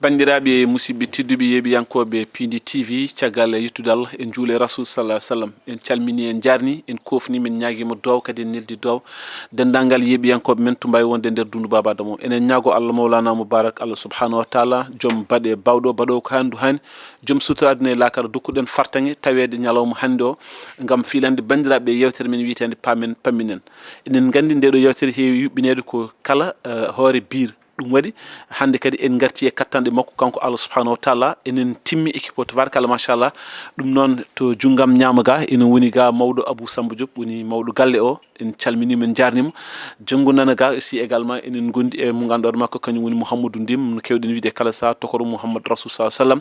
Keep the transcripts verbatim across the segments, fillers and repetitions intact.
Banndiraaɓe musidɓe tedduɓe yeeɓiyankooɓe Piindi T V, caggal yettudal en juule Rasul sallallahu alaihi wasallam, en calmini, en jarni, en kofni, men ñaagiima duwaw, kadi en neldi duwaw denndaangal yeeɓiyankooɓe men to mbaawi wonde nder dundu Baaba Adama o. Enen ñaago Allah Mawlana Mubarak, Allah subhanahu wa taala, joom baɗe bawɗo, baɗo ko handu hani, joom sutura aduna e laakara, dokkuɗen fartaŋe taweede ñalawma hannde o, ngam fiilande banndiraaɓe yewtere men wiyeteende Paamen Pamminen. Enen nganndi nde ɗo yewtere heewi yuɓɓineede ko kala, eh, hoore biir. Ɗum waɗi hannde kadi en ngarti e kattanɗe makko kanko Allah subhanahu wa taala. Enen timmi équipe o, tabarakalla machallah. Ɗum noon to junngam ñaamo ga ina woni ga mawɗo Abou Samba Diop, woni mawɗo galle o. En calmini, men jarnima. Junngo nana ga aussi également enen ngondi e mo ngannduɗaa makko kañum woni Mouhamadou Ndim, no kewɗen wiide kala saha tokoro Mouhamadou Rasoul sallallahu alaihi wasallam.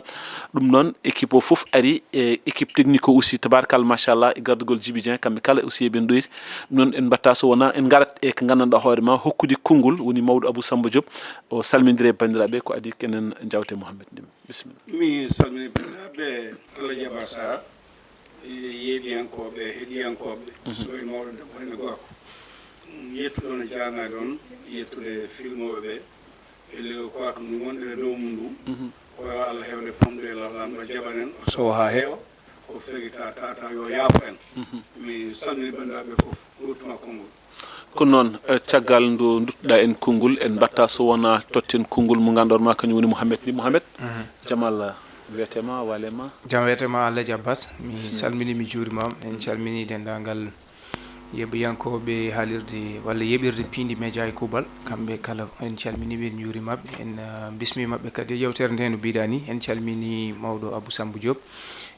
Ɗum noon équipe o fof ari, e équipe technique o aussi, tabarakalla machallah, e gardugol Djiby Dieng, kamɓe kala aussi eɓen ɗoyti. Ɗum noon en mbatta so wona en ngarat e ko nganndanɗaa hoore ma hokkude konngol woni mawɗo Abou Samba Diop, o salmindire e banndiraaɓe ko adi kenen jawte Mouhamed Ndim. Bisimilla. Mi salmini banndiraaɓe, Allah jaɓa saha, e yeeɓiyankooɓe, heɗiyankooɓe, so e mawɗo debbo hene gorko. Yettude on e jaarnaade on, yettude filmooɓe ɓe, e lew ko ak ndu wonɗen e dow mum ndu. Ko yo Allah hewde famɗude e lallam ɗo jaɓanen, o sowa haa heewa, ko fegita tata yo yaafo en. Mi salmini banndiraaɓe fof, ɗowtuma konngol. Ko noon, eh, caggal ndu nduttuɗaa en konngol, en mbatta so wona totten konngol mo ngannduɗaa ma kañum woni Mouhamed ni. Mouhamed, jam Allah wiyete ma, waale ma. Jam wiyete ma, Alhaji Abbas. Mi salmini, mi juurima. En calmini denndaangal yeeɓiyankooɓe haalirde walla yeeɓirde Piindi Média e kuuɓal. Kamɓe kala en calmini ɓe, en juurima ɓe. En, ah, bismi maɓɓe kadi e yewtere nde no mbiɗa ni. En calmini mawɗo Abou Samba Diop.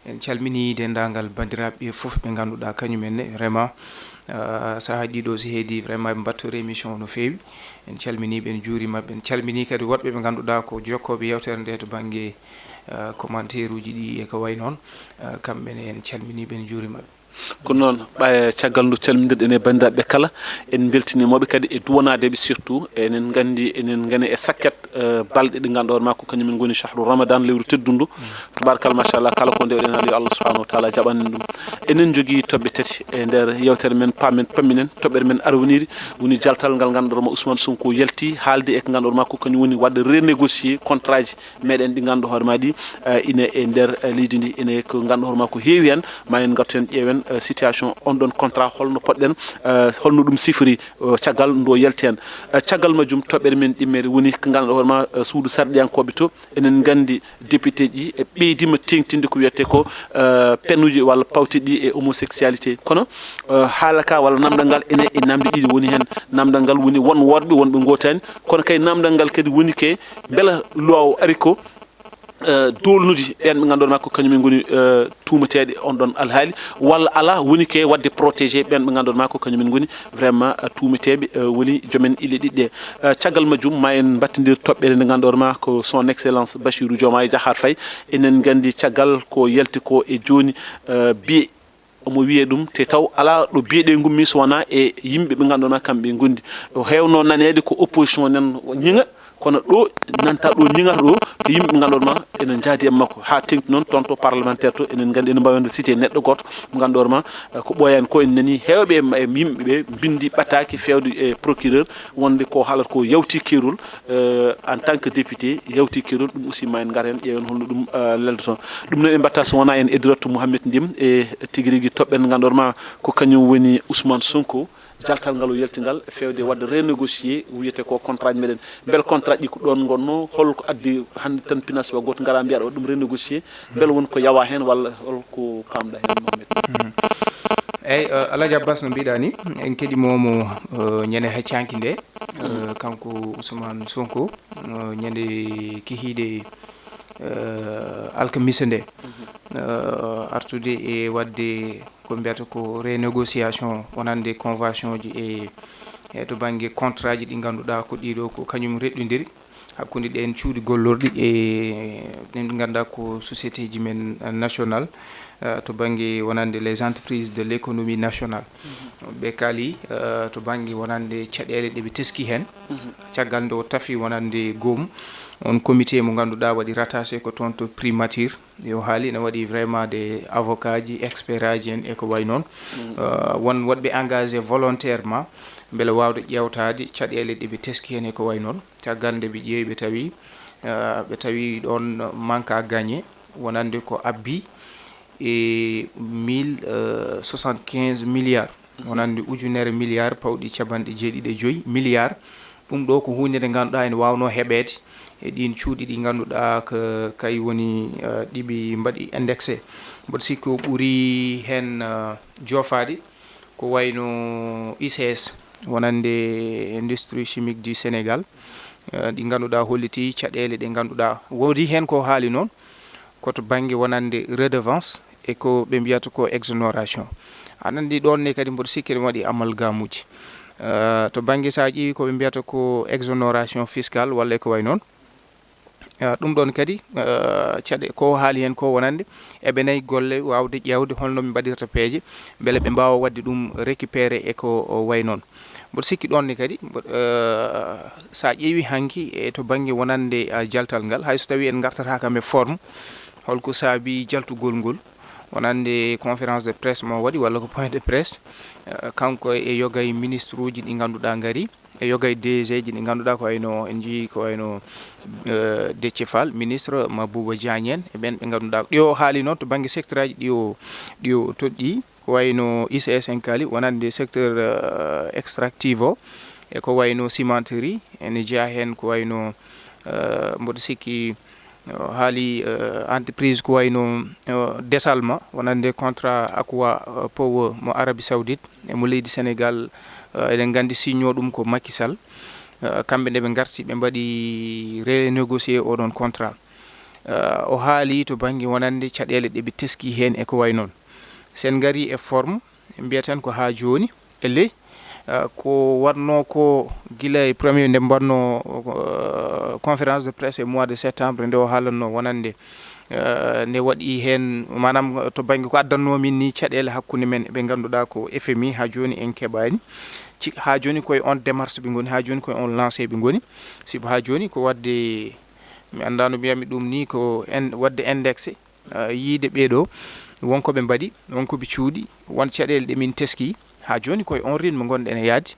En calmini denndaangal banndiraaɓe fof ɓe ngannduɗaa kañum en ne vraiment, ah, sahaaji ɗiɗo si heedi vraiment ɓe mbattori émission o no feewi. En calmini ɓe, en juurima ɓe. En calmini kadi woɗɓe ɓe ngannduɗaa ko jokkooɓe yewtere nde to bannge, ah, commentaire uji ɗi e ko wayi noon. Ah, kamɓe ne en calmini ɓe, en juurima ɓe. Ko noon, ɓay-, caggal ndu calmindirɗen e banndiraaɓe kala, en mbeltiniima ɓe kadi e duwanaadeeɓe surtout. Enen nganndi, enen ngani e sakket, eh, balɗe ɗe ngannduɗaa hoore ma ko kañum en ngoni shahru Ramadan, lewru teddundu. Tabarakalla machallah, kala ko ndewɗen hannde yo Allah subhanahu wa taala jaɓan en ɗum. Enen njogii toɓɓe tati e nder yewtere men Paamen Pamminen. Toɓɓere men arwaniire woni jaltal ngal ngannduɗaa hoore ma Ousmane Sonko yalti haalde e ko ngannduɗaa hoore ma ko kañum woni waɗde renégocier contrat ji meɗen ɗi ngannduɗaa hoore ma ɗi, eh, ina e nder, eh, leydi ndi, ina e ko ngannduɗaa hoore ma ko heewi heen. Ma en ngartu heen ƴeewen, eh, situation on ɗon contrat, holno poɗɗen, eh, holno ɗum sifori, eh, caggal nde o yalti heen. Eh, caggal majjum toɓɓere men ɗimmere woni ko ngannduɗaa hoore ma, eh, suudu sarɗiyankooɓe to. Enen nganndi député ji e ɓeydiima teeŋtinde ko wiyetee ko, eh, penuuji walla pawte ɗi e homosexualité. Kono, eh, haala ka walla namdal ngal ene e namde ɗiɗi woni heen. Namdal ngal woni won worɓe, wonɓe ngootaani. Kono kay namdal ngal kadi woni ke mbela loi o ari ko, eh, doolnude ɓeen ɓe ngannduɗaa ma ko kañum en ngoni, eh, tuumeteeɓe on ɗon alhaali, walla alaa woni ke waɗde protégé ɓeen ɓe ngannduɗaa ma ko kañum en ngoni vraiment, eh, tuumeteeɓe, eh, woni joomen ile ɗiɗi ɗe. Eh, caggal majjum ma en mbattindir toɓɓere nde ngannduɗaa ma ko son excellence Bassirou Diomaye Diakhar Faye. Enen nganndi caggal ko yalti ko e jooni, eh, biye omo wiyee ɗum, te taw alaa ɗo biyeɗe ngummi so wonaa e yimɓe ɓe ngannduɗaa kamɓe ngondi. O heewno naneede ko opposition nan ñiŋa, kono ɗo nanta ɗo ñiŋata ɗo ko yimɓe ɓe ngannduɗaa ma ene njaadi e makko. Haa teeŋti noon toon to parlementaire to, enen nganndi ene mbaawi wonde cité neɗɗo gooto mo ngannduɗaa ma, eh, ko ɓooyaani ko en nani heewɓe e ma-, e yimɓe ɓe mbinndi ɓataake feewde e procureur wonde ko haalata ko yawti keerol, eh, en tant que député, yawti keerol, ɗum aussi ma en ngar heen, ƴeewen holno ɗum, eh, leldoto. Ɗum noon en mbatta so wonaa en eddirotto Mouhamed Ndim e tigi rigi toɓɓere nde ngannduɗaa ma ko kañum woni Ousmane Sonko, jaltal ngal o yalti ngal, feewde waɗde renégocier, wiyetee ko contrat ji meɗen. Mbel contrat ɗi ko ɗoon ngonno, holko addi hannde tan pinaas wa gooto ngara mbiya ɗo ɗum renégocier, mbel won ko yawa heen walla holko pamɗa heen, Mouhamed? Mhm. Eyyi, eh, Alhaji Abbas, no mbiɗa ni, en keɗi momo, eh, ñande heccanki nde, eh, kanko Ousmane Sonko, eh, ñande kihiiɗe, eh, alkamisa nde, eh, artude e waɗde ko mbiyata ko renégociation wonande convention ji e, e to bannge contrat ji ɗi ngannduɗaa ko ɗiɗo ko kañum reɗɗondiri hakkunde ɗeen cuuɗi gollorɗi e ɗen ɗi ngannduɗaa ko société ji men national, eh, to bannge wonande les entreprises de l'économie nationale. Ɓe kaali, eh, to bannge wonande caɗeele ɗe ɓe teski heen. Caggal nde o tafi wonande goomu, on comité mo ngannduɗaa waɗi rattaché ko toon to primature. Yo haali ene waɗi vraiment des avocats ji, experts aji en e ko wayi noon. Euh, won woɗɓe engagé volontairement mbele waawde ƴeewtaade caɗeele ɗe ɓe teski heen e ko wayi noon. Caggal nde ɓe ƴeewi, ɓe tawi eh, ɓe tawi ɗon manque à gagner, wonande ko abbi e mille soixante-quinze milliards, wonande ujunere milliards pawɗi capanɗe jeeɗiɗi e joyi milliards. Ɗum ɗo ko huunde nde ngannduɗaa ene waawnoo heɓeede e ɗiin cuuɗi ɗi ngannduɗaa ko kay woni, eh, ɗi ɓe mbaɗi indexé. Mboɗo sikki o ɓuri heen, eh, joofaade ko wayno I C S, wonande Industrie Chimique du Sénégal, eh, ɗi ngannduɗaa hollitii caɗeele ɗe ngannduɗaa. Woodi heen ko haali noon, ko to bannge wonande redevance e ko ɓe mbiyata ko exonération. Aɗa anndi ɗoon ne kadi mboɗo sikki ene waɗi amalgamuuji. Eh, to bannge so a ƴeewi ko ɓe mbiyata ko exonération fiscale walla e ko wayi noon. Eh, ɗum ɗoon kadi, eh, caɗe ko haali heen ko wonande eɓe nayi golle waawde ƴeewde holno ɓe mbaɗirta peeje mbele ɓe mbaawa waɗde ɗum récupéré e ko wayi noon. Mboɗo sikki ɗoon ne kadi, mbo-, eh, so a ƴeewi hanki e to bannge wonande, eh, jaltal ngal, hay so tawii en ngartataaka e forme, holko saabi jaltugol ngol? Wonande conférence de presse mo waɗi walla ko point de presse, eh, kanko e yoga e ministre uji ɗi ngannduɗaa ngari, e yoga e D G ji ɗi ngannduɗaa ko wayno en njii ko wayno, eh, Déthié Fall, ministre, Mabouba Diagne en, e ɓeen ɓe ngannduɗaa. Ɗi o haali noon to bannge secteur aji ɗi o, ɗi o toɗɗii, ko wayno I C S en kaali, wonande secteur, eh, extractif o, e ko wayno cimenterie, ene jeyaa heen ko wayno, eh, mboɗo sikki, o haali, eh, entreprise ko wayno, eh, Desalma, wonande contrat Aqua, eh, Power mo Arabie Saoudite, e mo leydi Sénégal, eh, eɗen nganndi signo ɗum ko Macky Sall. Eh, kamɓe nde ɓe ngarti, ɓe mbaɗi renégocier oɗon contrat. Eh, o haali to bannge wonande caɗeele ɗe ɓe teski heen e ko wayi noon. So en ngarii e forme, mbiyaten ko haa jooni, e ley, eh, ko waɗnoo ko gila e premier nde mbaɗnoo, eh, conférence de presse e mois de septembre, nde o haalannoo wonande, eh, nde waɗi heen, maanaam, to bannge ko addannoo min ni caɗeele hakkunde men ɓe ngannduɗaa ko F M I, haa jooni en keɓaani. Ci-, haa jooni koye on démarche ɓe ngoni, haa jooni koye on lancé ɓe ngoni. Sibu haa jooni ko waɗde, mi anndaa no mbiyatmi ɗum ni, ko en, waɗde indexé, eh, yiide ɓee ɗo, won ko ɓe mbaɗi, won ko ɓe cuuɗi, won caɗeele ɗe min teski. Haa jooni koye on rythme ngonɗen e yaade.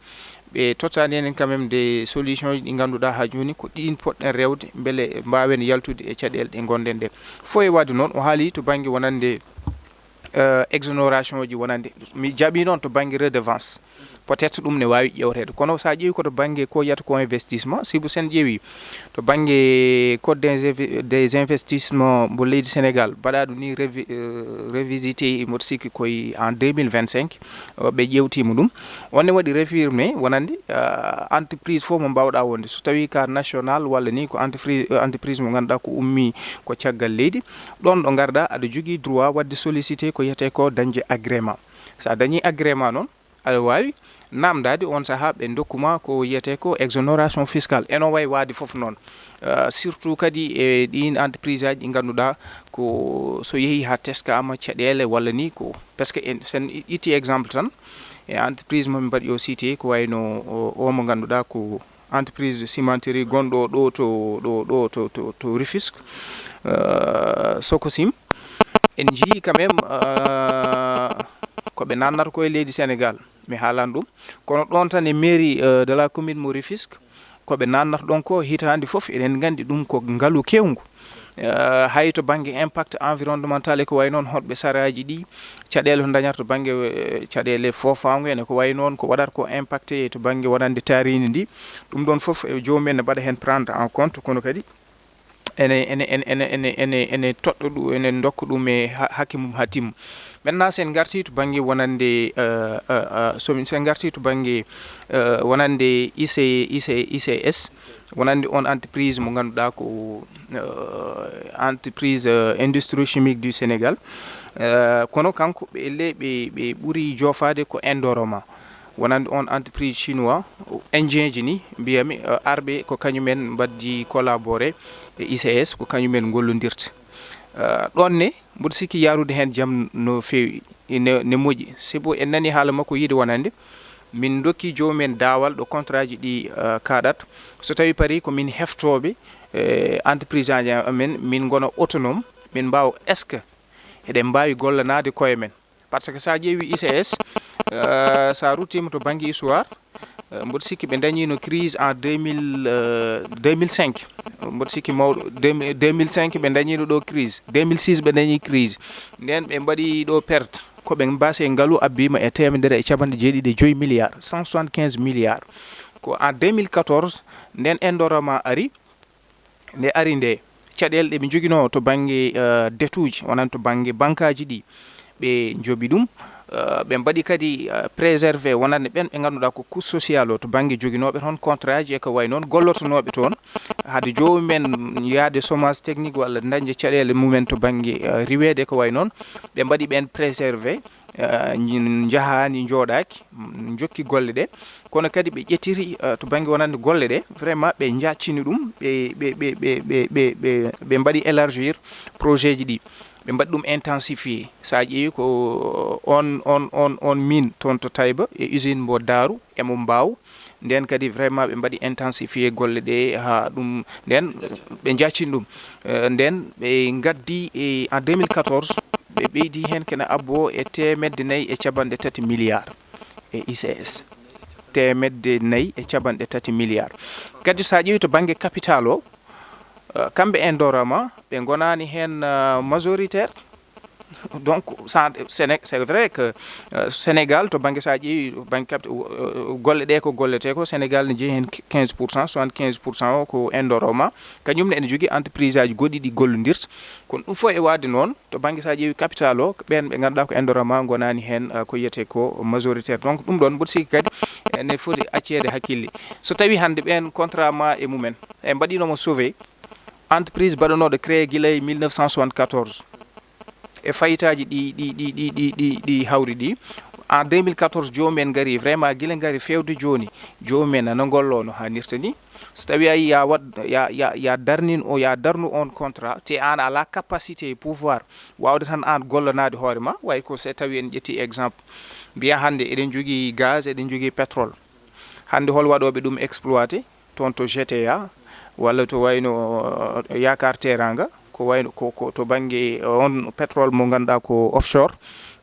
Ɓe tottaani enen quand même des solutions ji ɗi ngannduɗaa haa jooni ko ɗiin poɗɗen rewde mbele mbaawen yaltude e caɗeele ɗe ngonɗen ɗe. Fof e waɗde noon, o haali to bannge wonande, eh, exonération ji wonande. Mi jaɓii noon to bannge redevance. Peut-être ɗum ne waawi ƴeewteede. Kono so a ƴeewi ko to bannge ko wiyata ko investissement, sibu so en ƴeewi to bannge code des inve-, des investissements mbo leydi Sénégal, mbaɗaa ɗum ni revi-, eh, révisité, mboɗo sikki koye en deux mille vingt-cinq, eh, ɓe ƴeewtiima ɗum. On ne waɗi réaffirmé wonande, eh, entreprise fof mo mbaawɗaa wonde. So tawii ka national walla ni ko entreprise, eh, entreprise mo ngannduɗaa ko ummii ko caggal leydi, ɗoon ɗo ngarɗaa aɗa jogii droit waɗde sollicité ko wiyetee ko dañde agrément. So a dañii agrément noon, aɗa waawi naamndaade on sahaa ɓe ndokku ma ko wiyetee ko exonération fiscale. Eno wayi waade fof noon. Euh, surtout kadi e ɗiin entreprise aji ɗi ngannduɗaa ko so yehii haa teskaama caɗeele walla ni ko, parce que en, sen itti exemple tan, e entreprise mo min mbaɗi o cité ko wayno o, o mo ngannduɗaa ko entreprise cimenterie gonɗo ɗo to, ɗo, ɗo to, to, to Rufisque, euh, Sococim. En njii quand même, euh, ko ɓe naatnata ko e leydi Sénégal. Mi haalan ɗum. Kono ɗoon tan e mairie, euh, de la commune mo Rufisque, ko ɓe naatnata ɗoon ko hitaande fof, eɗen nganndi ɗum ko ngalu keewngu. Euh, hay to bannge impact environnemental e ko wayi noon, hoɗɓe saraaji ɗi, caɗeele to ndañata to bannge, euh, caɗeele foofaango en e ko wayi noon, ko waɗata ko impacté to bannge wonande taariindi ndi. Ɗum ɗoon fof, e joomum en ne mbaɗa heen prendre en compte, kono kadi ene, ene, ene, ene, ene, ene, ene toɗɗo ɗum, ene ndokka ɗum e ha-, hakke mum haa timma. Maintenant, so en ngartii to bannge wonande, euh, euh, euh, so min, so en ngartii to bannge, euh, wonande I C, I C, I C S, wonande on entreprise mo ngannduɗaa ko, euh, entreprise, euh, industrie chimique du Sénégal. Euh, kono kanko ɓe, le-, ɓe, ɓe ɓuri joofaade ko Indorama. Wonande on entreprise chinois, indien ji ni, mbiyami, eh, arɓe ko kañumen mbaddi collaboré e I C S, ko kañumen ngollondirta. Eh, ɗoon ne, mboɗo sikki yaarude heen jam no feewi, ne, ne moƴƴi. Sibu en nani haala makko yiide wonande, min ndokki joomum en daawal ɗo contrat ji ɗi, eh, kaaɗat. So tawi parii ko min heftooɓe, eh, entreprise aji amen, min ngona autonome, min mbaawa est-ce que eɗen mbaawi gollanaade koye men. Par ce que so a ƴeewi I C S, eh, so a ruttiima to bannge histoire, Eh, mboɗo sikki ɓe dañiino crise en deux mille, eh, deux mille cinq. Mboɗo sikki mawɗo, deux mille, deux mille cinq ɓe dañiino ɗo crise, deux mille six ɓe dañi crise. Nden ɓe mbaɗi ɗo perte. Ko ɓe mbase ngalu abbiima e teemedere e capanɗe jeeɗiɗi e joyi milliards, cent soixante-quinze milliards. Ko en deux mille quatorze, nden Indorama ari, nde ari nde, caɗeele ɗe ɓe njoginoo to bannge, eh, detuuji, wonande to bannge bankaaji ɗi, ɓe njoɓi ɗum. Eh, ɓe mbaɗi kadi, eh, préservé wonande ɓen ɓe ngannduɗaa ko couche sociale o, to bannge joginooɓe toon contrat ji e ko wayi noon, gollotonooɓe toon, hade joomumen yahde chômage technique walla dañde caɗeele mumen to bannge, eh, riweede e ko wayi noon, ɓe mbaɗi ɓeen préservé, eh, njahaani, njooɗaaki, mm, njokki golle ɗe. Kono kadi ɓe ƴettiri, eh, to bannge wonande golle ɗe, vraiment ɓe njaccini ɗum, ɓe, ɓe, ɓe, ɓe, ɓe, ɓe, ɓe, ɓe mbaɗi élargir projet ji ɗi. Ɓe mbaɗi ɗum intensifié. So a ƴeewi ko on, on, on, on mine toon to Taïba e usine mbo Daaru e mo Mbaaw. Nden kadi vraiment ɓe mbaɗi intensifié golle ɗe haa ɗum, nden ɓe njaccini ɗum. Eh, nden ɓe ngaddi e, en deux mille quatorze, ɓe ɓeydi heen kene abbo e teemedde nayi e capanɗe tati milliards e I C S. Teemedde nayi e capanɗe tati milliards. Kadi so a ƴeewi to bannge capital o, eh, kamɓe Indorama, ɓe ngonaani heen, eh, majoritaire. Donc, ça, Séné-, c'est vrai que, euh, Sénégal, to bannge so a ƴeewi, bannge capital, euh, golle ɗe ko golletee ko, Sénégal ne jeyi heen quinze pour cent, soixante-quinze pour cent o ko Indorama. Kañum ne ene jogii entreprise aji goɗɗi ɗi gollondirta. Kono ɗum fof e waɗde noon, to bannge so a ƴeewi capital o, ɓeen ɓe ngannduɗaa ko Indorama ngonaani heen, euh, ko wiyetee ko majoritaire. Donc, ɗum ɗoon mboɗo sikki kadi ene foti acceede hakkille. So tawii hannde ɓeen contrat ma e mumen, e mbaɗiino mo sauvé, entreprise baɗanooɗo créé gila e mille neuf cent soixante-quatorze. E fayitaaji ɗi, ɗi, ɗi, ɗi, ɗi, ɗi, ɗi hawri ɗi. En deux mille quatorze, joomumen ngari, vraiment, gila ngari feewde jooni, joomumen ana ngolloo no haanirta ni. So tawii a yii ya waɗ, ya, ya, ya darnin o, ya darnu on contrat, te aan alaa capacité e pouvoir waawde tan aan gollanaade hoore ma, way ko so tawii en ƴetti exemple, mbiya hannde eɗen jogii gaz, eɗen jogii pétrole. Hannde hol waɗooɓe ɗum exploité toon to G T A, walla to wayno, eh, Yaakaar Teraanga, ko wayno ko, ko to bannge, eh, on pétrole mo ngannduɗaa ko offshore,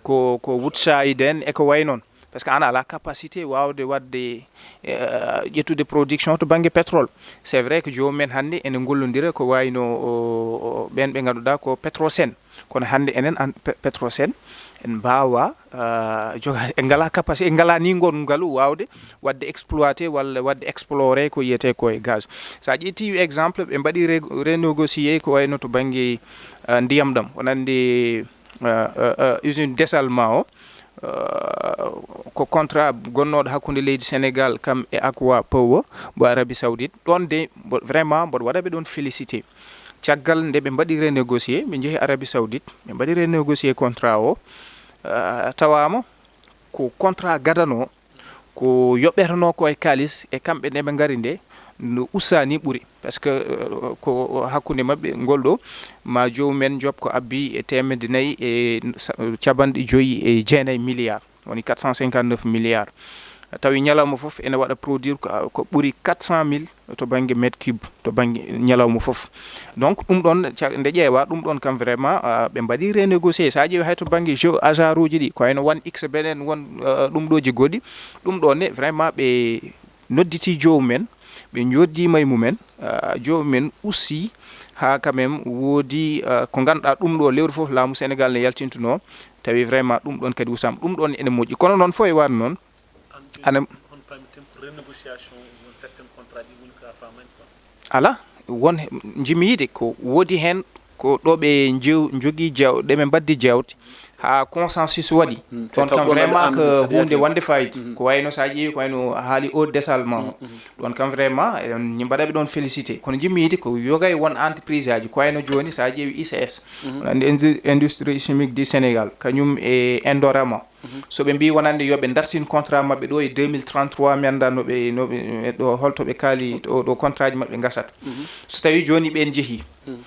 ko, ko Woodside en e ko way noon. Parce que aan alaa capacité waawde waɗde, eh, ƴettude production to bannge pétrole. C'est vrai que joomumen hannde ene ngollondira ko wayno, o, o, ɓeen ɓe ngannduɗaa ko Petrosen. Kono hannde enen an Pe-, Petrosen, en mbaawaa, ah, joga-, en ngalaa capacité, en ngalaa ni ngon ngalu waawde waɗde exploité walla waɗde exploré ko wiyetee ko e gaz. So a ƴetti exemple, ɓe mbaɗi re-, renégocié ko wayno to bannge, ah, ndiyam ɗam, wonande, ah, ah, ah, usine dessalement o, ah, ko contrat gonnooɗo hakkunde leydi Sénégal kam e Aqua Power mo Arabie Saoudite. Ɗoon de, mbo-, vraiment, mboɗo waɗa ɓe ɗoon félicité. Caggal nde ɓe mbaɗi renégocié, ɓe njehi Arabie Saoudite, ɓe mbaɗi renégocié contrat o, ah, tawaama ko contrat gadano, ko yoɓetenoo ko e kaalis, e kamɓe nde ɓe ngari nde, no usta ni ɓuri. Parce que, euh, ko hakkunde maɓɓe ngol ɗo, ma joomumen njoɓ ko abbi e teemedde nayi e sa-, capanɗe joyi e jeenayi milliards, woni quatre cent cinquante-neuf milliards. Tawi ñalawma fof ene waɗa produire ko, ko ɓuri quatre cent mille to bannge mètre cube, to bannge ñalawma fof. Donc, ɗum ɗoon, ca-, nde ƴeewa, ɗum ɗoon kam vraiment, ah, ɓe mbaɗi renégocié. So a ƴeewi hay to bannge jeu hasard uji ɗi, ko wayno One X benen, won, ah, ɗum ɗooji goɗɗi, ɗum ɗoon ne vraiment ɓe nodditi joomumen, ɓe njooddima e mumen, ah, joomumen usti haa quand même woodi, ah, ko ngannduɗaa ɗum ɗo lewru fof laamu Sénégal ne yaltintunoo, tawi vraiment ɗum ɗoon kadi ustam, ɗum ɗoon ene moƴƴi. Kono noon fof e waɗde noon, ana ala, won he-, njimi yiide ko woodi heen ko ɗo ɓe njew-, njogii jeew-, ɗe ɓe mbaddi jeewte haa consensus waɗi. Mm, ɗoon kam vraiment ko huunde wonde fayida. Mm. Ko wayno so a ƴeewi ko wayno haali o dessalement o. Mm, mm. Ɗoon kam vraiment eɗen mbaɗa ɓe ɗoon félicité. Kono njimmi yiide ko yoga e won entreprise aji ko wayno jooni so a ƴeewi I C S. Mm. Wonande Indu-, Industrie Chimique du Sénégal, kañum e Indorama. Mhm. So ɓe mbii wonande yo ɓe dartin contrat maɓɓe ɗo e deux mille trente-trois, mi anndaa no ɓe, no ɓe, ɗo, holto ɓe kaali, ɗo, ɗo contrat ji maɓɓe ngasata. Mhm. So tawii jooni ɓeen njehii, mhm,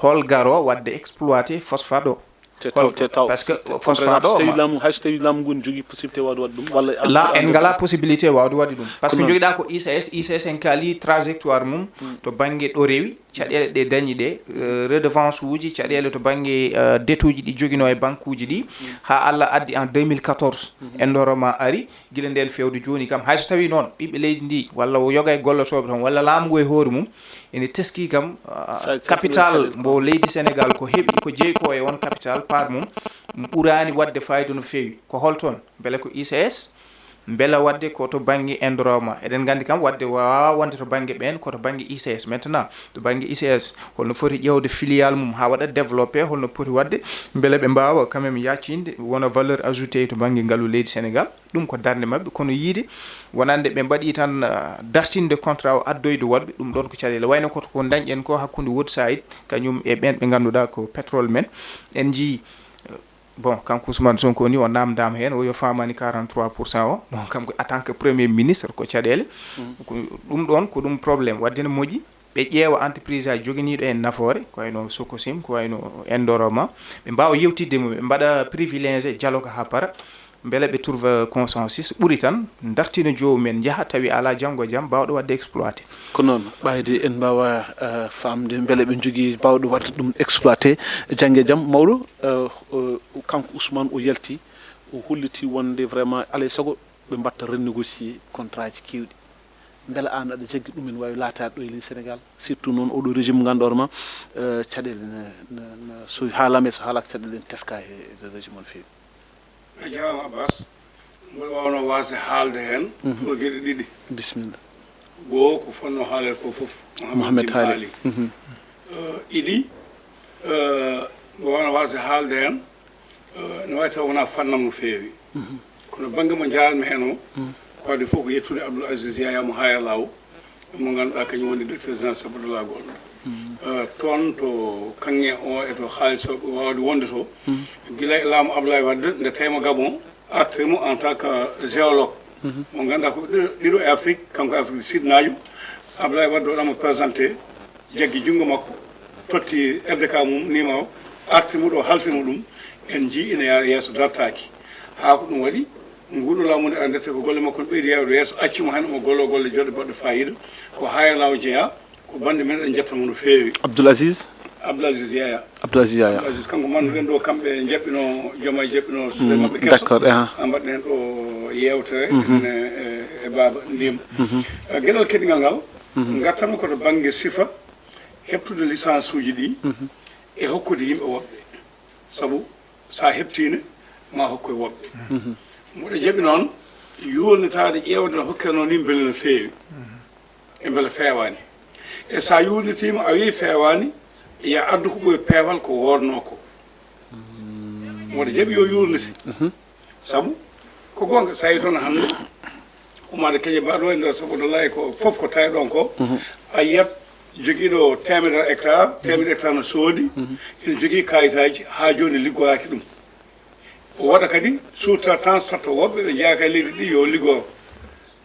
hol garo waɗde exploité phosphate o? Te taw te taw. Parce que phosphate o, so tawi laamu, hay so tawi laamu ngu ne jogii possibilité waawde waɗde ɗum walla? La, en ngalaa possibilité waawde waɗde ɗum, parce que jogiɗaa ko I C S. I C S en kaali trajectoire mum to bannge ɗo rewi, caɗeele ɗe dañi ɗe, euh, redevance uji, caɗeele to bannge, euh, dette uji ɗi joginoo e banque uji ɗi, haa Allah addi en deux mille quatorze, Indorama ari. Gila ndeen feewde jooni kam, hay so tawii noon ɓiɓɓe leydi ndi walla o yoga e gollotooɓe toon walla laamu ngu e hoore mum ene teskii kam, ah, capital mbo leydi Sénégal ko heɓi, ko jeyi ko e on capital part mum, ɓuraani waɗde fayida no feewi. Ko hol toon? Mbele ko I C S? Mbele waɗde ko to bannge Indorama? Eɗen nganndi kam waɗde waawaa wonde to bannge ɓeen, ko to bannge I C S. Maintenant, to bannge I C S, holno foti ƴeewde filial mum haa waɗa développé, holno poti waɗde mbele ɓe mbaawa quand même yaacinde wona valeur ajoutée to bannge ngalu leydi Sénégal? Ɗum ko darnde maɓɓe, kono yiide wonande ɓe mbaɗi tan, ah, dartinde contrat o, addoyde woɗɓe, ɗum ɗoon ko caɗeele. Wayno ko ko ndañɗen ko hakkunde Woodside kañum e ɓeen ɓe ngannduɗaa ko pétrole men. En njii, eh, bon, kanko Ousmane Sonko ni o naamndaama heen, o yo faamaani quarante-trois pour cent o. Donc kam ko en tant que premier ministre ko caɗeele. Ko ɗum ɗoon ko ɗum problème. Waɗde no moƴƴi ɓe ƴeewa entreprise aji joginiiɗo en nafoore, ko wayno Sococim, ko wayno Indorama, ɓe mbaawa yewtidde mum, ɓe mbaɗa privilégié dialogue haa para, mbele ɓe trouve consensus, ɓuri tan dartina joomum en, njaha tawi alaa janngo e jam baawɗo waɗde exploité. Ko noon, ɓayde en mbaawa, eh, faamde mbele ɓe njogii baawɗo waɗde ɗum exploité janngo e jam. Mawɗo, eh, eh, kanko Ousmane o yalti, o holliti wonde vraiment alaa e sago ɓe mbaɗta renégocier contrat ji keewɗi. Mbele aan aɗa jaggi ɗum en waawi laataade ɗo e leydi Sénégal, surtout noon oɗo régime mo ngannduɗaa ma, eh, caɗeele ne, ne, ne, so haalaama e so haalaaka caɗeele ne teska e, e régime o no feewi. A jaaraama Abbas. Mboɗo waawnoo waasde haalde heen ko geɗe ɗiɗi. Bisimilla. Goo ko fotnoo haaleede ko fof Mohamed Haali. Eh, ɗiɗi, eh, mboɗo waawnoo waasde haalde heen, eh, no waawi taw wonaa fannam no feewi. Kono bannge mo njaaratmi heen o, ko waɗde fof ko yettude Abdoul Aziz Yaya mo Hayalaw, mo ngannduɗaa kañum woni directeur général sabu dollagol. Eh, toon to kaŋŋe o e to haalis o ɓe waawde wonde to, gila e laamu Abdoulaye Wade nde tawi mo Gabon, artirmo en tant que géologue. Mo ngannduɗaa ko ɗiɗo, ɗiɗo e Afrique, kanko Afrique du Sud naajo, Abdoulaye Wade waɗaama présenté, jaggi junngo makko, totti R D K mum, nima o, arti mo ɗo, halfini mo ɗum, en njii ina yaara yeeso, dartaaki. Haa ko ɗum waɗi, nguɗo laamu nde arandete ko golle makko ne ɓeydi yaawde yeeso, acci mo heen omo gollo golle joɗɗe baɗɗe faayiida, ko haa e laawol jeyaa, ko bannde men, en njettamo no feewi. Abdoul Aziz? Abdoul Aziz Yaya. Abdoul Aziz Yaya. Abdoul Aziz, kanko mannduɗen ɗo, kamɓe njaɓɓino, jooma jaɓɓino suuɗe maɓɓe keso. D'accord, aha. Ha mbaɗɗen heen ɗo yeewtere, enen e, e, e baaba Ndima. Eh, geɗal keɗingal ngal, ngartanmi ko to bannge sifa, heɓtude licence uji ɗi, e hokkude yimɓe woɓɓe. Sabu so a heɓtiino, ma hokku e woɓɓe. Mboɗo jaɓi noon yuurnitaade, ƴeewde no hokkirnoo ni mbele no feewi, e mbele feewaani. E so a yuurnitiima, a wii feewaani, yo a addu ko ɓuri peewal ko woodnoo ko. Mboɗo jaɓi yo yuurnite. Sabu ko goonga, so a yii toon hannde, Umaade Keƴe Baɗo e nder Sabodola e ko fof ko tawi ɗoon ko, a yiyat jogiiɗo teemedere hectare, teemedere hectare no soodi, ene jogii kaayitaaji, haa jooni liggoraaki ɗum. O waɗa kadi sous-traitance, totta woɓɓe ɓe njeyaa e leydi ɗi yo liggoro,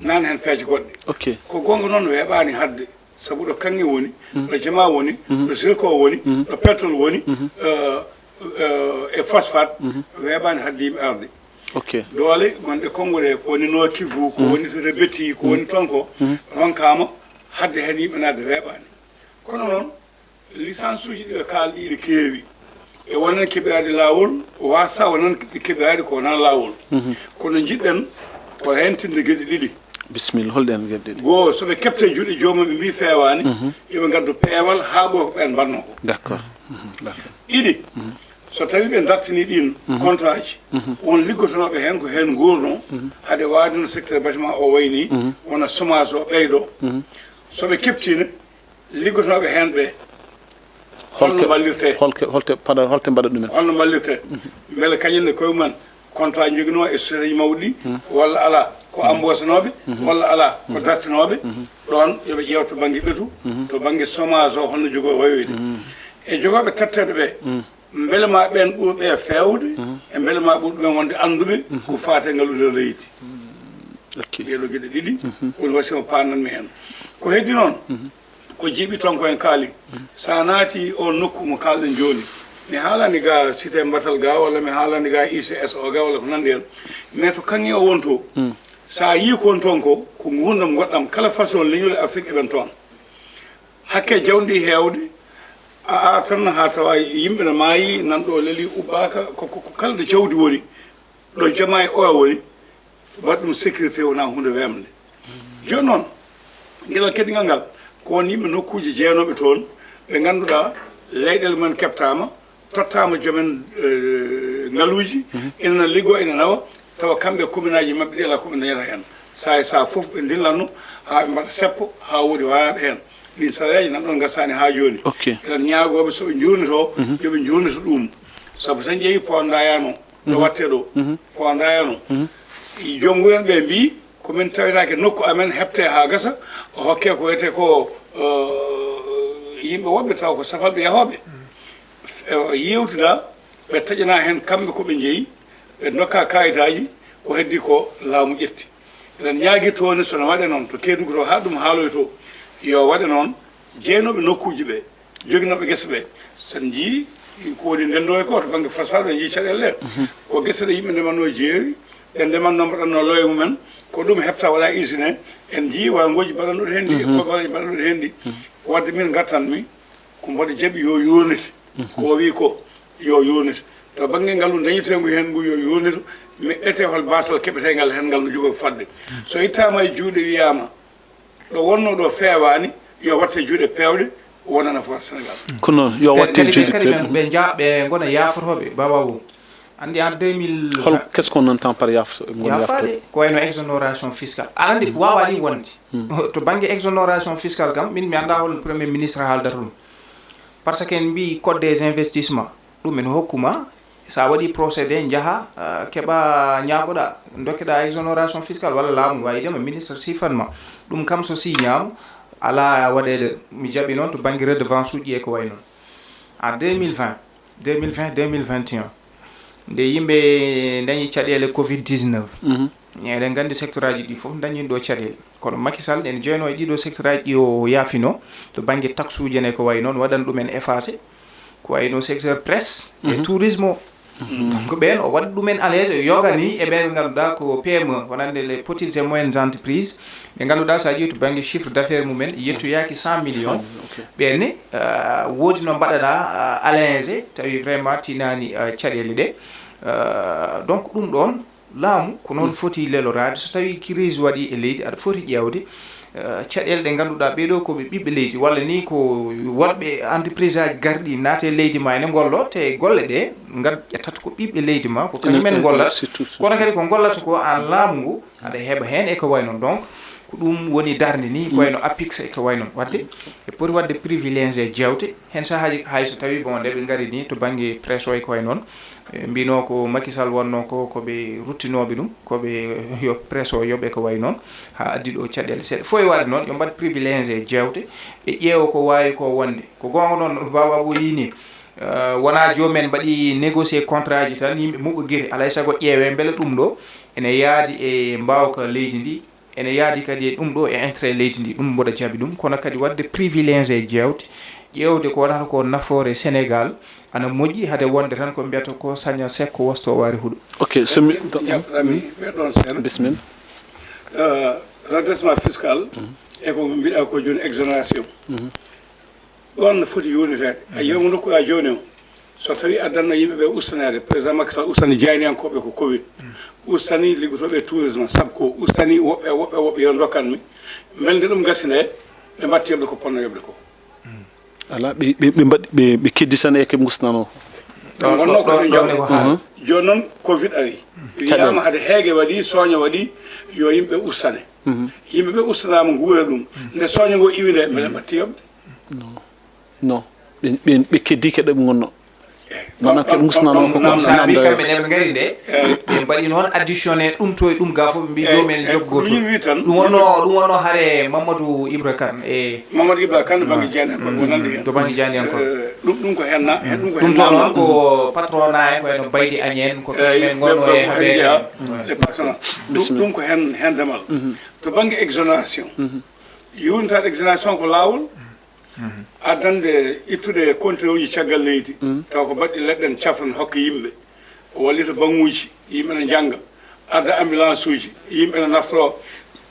naan heen peeje goɗɗe. Ok. Ko goonga noon, weeɓaani haɗde, sabu ɗo kaŋŋe woni, ɗo jamaa woni, ɗo zircon woni, ɗo pétrole woni, eh, eh, e phosphate, weeɓaani haɗde yimɓe arde. Ok. Doole gonɗe Konngo ɗe, ko woni Nord-Kivu, ko woni to Betty, ko woni toon ko, ronkaama haɗde heen yimɓe naatde, weeɓaani. Kono noon, licence uji ɗi ɓe kaaldi ɗi keewi. E wonen keɓiraaɗi laawol, waasa wonen ɗi keɓiraaɗi ko wonaa laawol. Kono njiɗɗen ko hentinde geɗe ɗiɗi. Bisimilla, holɗen geɗe ɗiɗi? Goo, so ɓe keɓte juuɗe joomum, ɓe mbii feewaani, yo ɓe ngaddu peewal haa ɓooy ko ɓeen mbaɗnoo ko. D'accord. D'accord. Ɗiɗi, so tawii ɓe dartinii ɗiin contrat ji, won liggotonooɓe heen ko heen nguurnoo, hade waawde no secteur bâtiment o wayi nii, wona chômage o ɓeydoo. So ɓe keɓtiino, liggotonooɓe heen ɓe, holno mballirtee? Holke, holte paɗa, holte mbaɗa ɗumen? Holno mballirtee? Mbele kañum e koye mum contrat njoginoo e société mawɗi ɗi, walla alaa, ko embauchenooɓe, walla alaa, ko dartinooɓe? Ɗoon yo ɓe ƴeew to bannge ɓetu, to bannge chômage o, holno jogoo wayoyde? E jogooɓe totteede ɓe, mbele ma ɓeen ɓurɓe feewde, e mbele ma ɓurɓe wonde annduɓe ko faati e ngalu nder leydi. Ok. Ɗee ɗoo geɗe ɗiɗi woni wasiya mo paananmi heen. Ko heddi noon, ko jiiɓi toon ko en kaali. So a naati oon nokku mo kaalɗen jooni, Mi haalani ga cité mbatal ga, walla mi haalani ga I C S o ga, walla ko nandi hen. Mais to kanŋe o won to, sa yii ko won toon ko, ko nguurndam goɗɗam. Kala façon leñol e Afrique eɓen toon. Hakke jawdi heewde, a ara tan haa tawa yimɓe no maayi, nan ɗo leli ubbaaka, ko, ko, ko kala ɗo jawdi woni, ɗo jamaa e oya woni, waɗ ɗum sécurité wona huunde weemde. Jooni noon, geɗal keddingal ngal, ko won yimɓe nokkuuji jeenooɓe toon, ɓe ngannduɗaa leyɗeele mumen keɓtaama, tottaama joom en, eh, ngaluuji, ina liggo, ina nawa, tawa kamɓe commune aji maɓɓe ɗi alaa ko ɓe dañata heen. Saa e saa fof ɓe ndillanno haa ɓe mbaɗa seppo, haa woodi wayaɓe heen. Ɗin sariyaaji nan ɗoon ngasaani haa jooni. Ok. Eɗen ñaagooɓe so ɓe njuurnitoo, yo ɓe njuurnito ɗum. Sabu so en ƴeewi Pont Ndayane o, ɗo waɗtee ɗo, Pont Ndayane o, joom wuren ɓe mbii, ko min tawetaake nokku amen heɓtee haa gasa, o hokkee ko wiyetee ko, eh, yimɓe woɓɓe tawa ko safalɓe yahooɓe. Eh, yewtida, ɓe taƴana heen kamɓe ko ɓe njeyi, ɓe ndokka kayitaaji, ko heddi ko laamu ƴetti. Eɗen ñaagirta woni so no waɗe noon to Keedugu to, haa ɗum haaloyto, yo waɗe noon jeenooɓe nokkuuji ɓe, joginooɓe gese ɓe. So en njiyii ko woni ndenndoo e ko to bannge façade, en njiyii caɗeele ɗe. Ko gese ɗe yimɓe ndematnoo jeeri, ɓe ndematnoo mbaɗatnoo loye mumen, ko ɗum heɓta waɗa usine. En njiyii warngooji mbaɗanooɗi heen ɗi, e ko mbaɗanooɗi heen ɗi. Waɗde min ngartanmi, ko mboɗo jaɓi yo yurnite. Ko o wii ko yo yurnite. To bannge ngalu dañeteengu heen ngu yo yurnito, mi ete hol baasal keɓeteengal heen ngal no jogoo fadde. So ittaama e juuɗe wiyaama, ɗo wonnoo ɗo feewaani, yo watte juuɗe peewɗe, wona nafoore Senegaal. Kono yo watte kadi ɓe, juuɗe kadi ɓe, peewɗe. Ɓe nja-, ɓe ngona yaafotooɓe, Baba Woo. Anndi en deux mille vingt. Hol, qu'est-ce qu'on entend par yaaf-, ngol yaafaade? Yaafaade? Ko wayno exonération fiscale. Aɗa anndi ko waawaani wonde. To bannge exonération fiscale kam, min mi anndaa hol Premier ministre haaldata ɗum. Parce que en mbii code des investissements, ɗum en hokkuma, so a waɗi procédé, njaha, ah, keɓa, ñaagoɗa, dokkeɗa exonération fiscale walla laamu, wawi wiide ma ministre sifanma. Ɗum kam so signaama, alaa waɗeede, mi jaɓi noon to bannge redevance uji e ko wayi noon. En deux mille vingt, deux mille vingt, deux mille vingt et un, nde yimɓe dañi caɗeele covid dix-neuf, eɗen nganndi secteur aji ɗi fof dañi ɗo caɗeele. Kono Macky Sall ene jeyanoo e ɗiɗo secteur aji ɗi o yaafino, to bannge taxe uji en e ko wayi noon, waɗan ɗum en effacé. Ko wayno secteur presse e tourisme o. Donc ɓeen o waɗi ɗumen à l'aise, o yogani e ɓeen ɓe ngannduɗaa ko P M E, wonande les petites et moyennes entreprises, ɓe ngannduɗaa so a ƴeewi to bannge chiffre d'affaires mumen yettoyaaki cent millions. Ɓeen ne, euh, woodi no mbaɗaɗaa, euh, à l'aise, tawi vraiment tinaani, euh, caɗeele ɗe. Euh, donc ɗum ɗoon, laamu ko noon foti leloraade. So tawii crise waɗii e leydi, aɗa foti ƴeewde, eh, caɗeele ɗe ngannduɗaa ɓee ɗoo ko ɓe ɓiɓɓe leydi, walla nii ko woɗɓe entreprise aji garɗi naata e leydi ma ene ngollo, te golle ɗe ngad-, ƴettata ko ɓiɓɓe leydi ma, ko kañum en ngollata. Kono kadi ko ngollata ko aan laamu ngu, aɗa heɓa heen e ko wayi noon. Donc, ko ɗum woni darnde nii, ko wayno APIX e ko wayi noon. Waɗde, e poti waɗde privilégié jeewte, heen sahaaji hay so tawii, bon, nde ɓe ngari nii to bannge presse o e ko wayi noon, ɓe mbiyno ko Macky Sall wonno ko, ko ɓe ruttinooɓe ɗum, ko ɓe yo presse o yoɓe ko wayi noon, haa addi ɗo caɗeele seeɗa. Fof e waɗde noon, yo mbaɗ privilégié e jeewte, ɓe ƴeewa ko waawi ko wonde. Ko goonga noon, Baba Abou yii ni, eh, wonaa joomum en mbaɗi négocié contrat ji tan, yimɓe muɓɓo giri, alaa e sago ƴeewee mbele ɗum ɗo ene yaadi e mbaawka leydi ndi, ene yaadi kadi e ɗum ɗo e intérêt leydi ndi, ɗum mboɗo jaɓi ɗum, kono kadi waɗde privilégié e jeewte, ƴeewde ko wonata ko nafoore Sénégal, ana moƴƴi hade wonde tan ko mbiyata ko saña sekko wosto waari huɗo. Ok, so mi, jaframi ɓe ɗon seeɗa. Bismillah. Euh, redressement fiscal, e ko mbiɗa ko jooni exonération. Ɗoon no foti yownireede. A yiyii mo ndokkuɗaa jooni o, so tawii addanno yimɓe ɓe ustaneede, président Macky Sall ustani jayniyankooɓe ko covid, ustani liggotooɓe e tourisme, SAPCO, ustani woɓɓe, woɓɓe, woɓɓe yo ndokkan mi. Mbele nde ɗum gasi nde, ɓe mbaɗti yoɓde ko ponno yoɓde ko. Alaa, ɓe, ɓe, ɓe mbaɗi, ɓe, ɓe kedditani e ko ɓe ngusnanoo. Ɓe ngonnoo ko ɓe njogoo. Jooni noon covid ari. Wiyaama hade heege waɗi, sooño waɗi, yo yimɓe ustane. Yimɓe ɓe ustanaama nguura ɗum. Nde sooño ngo iwi nde, mbele mbaɗti yoɓde. Non. Non. Ɓe, ɓe, ɓe keddii ko ɗo ɓe ngonnoo. Wonaa ko ɓe ngusnanoo ko, ko saabi namdal. Kamɓe ne ɓe ngari nde, ɓe mbaɗi noon additionné ɗum to e ɗum ga fof, ɓe mbii joomum en jogo gooto. Ɗum wonnoo, ɗum wonnoo hare Mamadou Ibra Kane e Mamadou Ibra Kane, bannge jeyaniyankooɓe, ko nandi heen. To bannge jeyaniyankooɓe. Eh, ɗum, ɗum ko heen na, ɗum ko heen to noon ko patron na en, ko heen no Baydi Agne en, ko ɓe men ngonnoo e haɓeede. Les partenaires. Ɗum, ɗum ko heen, heen demal. To bannge exonération, yownitaa exonération ko laawol, Addande ittude conteneur uji caggal leydi, taw ko baɗɗi leɗɗen cafran hokka yimɓe, wallita banguuji, yimɓe ne njannga, adda ambulance uji, yimɓe ne naftoro,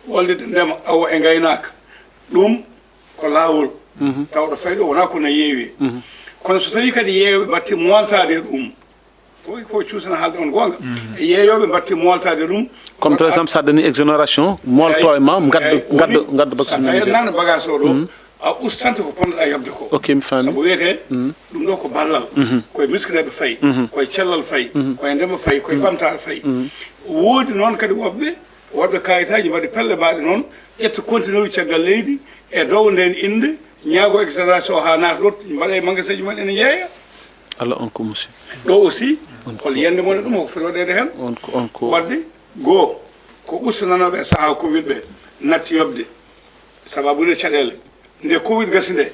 wallita ndema, awo e ngaynaaka. Ɗum ko laawol. Tawɗo fayɗo wonaa ko no yeewi. Kono so tawii kadi yeewɓe mbaɗti mooltaade e ɗum, ko ko cuusana haalde on goonga. E yeeyooɓe mbaɗti mooltaade ɗum. Comme par exemple, sa dani exonération, moolto e ma, ngaddo, ngaddo, ngaddo. Sa tawi nana bagage o ɗo, a ustant ko ponnoɗa yoɓde ko. Ok, mi faami. Sabu wiyete, ɗum ɗo ko ballal, koye miskineeɓe fayi, koye cellal fayi, koye ndema fayi, koye ɓamtaare fayi. Woodi noon kadi woɓɓe, woɓɓe kayitaaji mbaɗi pelle baaɗe noon, ƴetta conteneur caggal leydi, e dow ndeen innde, ñaago exonération haa naata ɗo, mbaɗa e magasin ji mum en ene njeeya. Allah, on ko musiba. Ɗo aussi, hol yiyannde mon e ɗum, ko foti waɗeede heen? On ko, on ko. Waɗde, goo, ko ustananooɓe e sahaa Covid ɓe natti yoɓde, sababu nde caɗeele. Nde Covid gasi nde,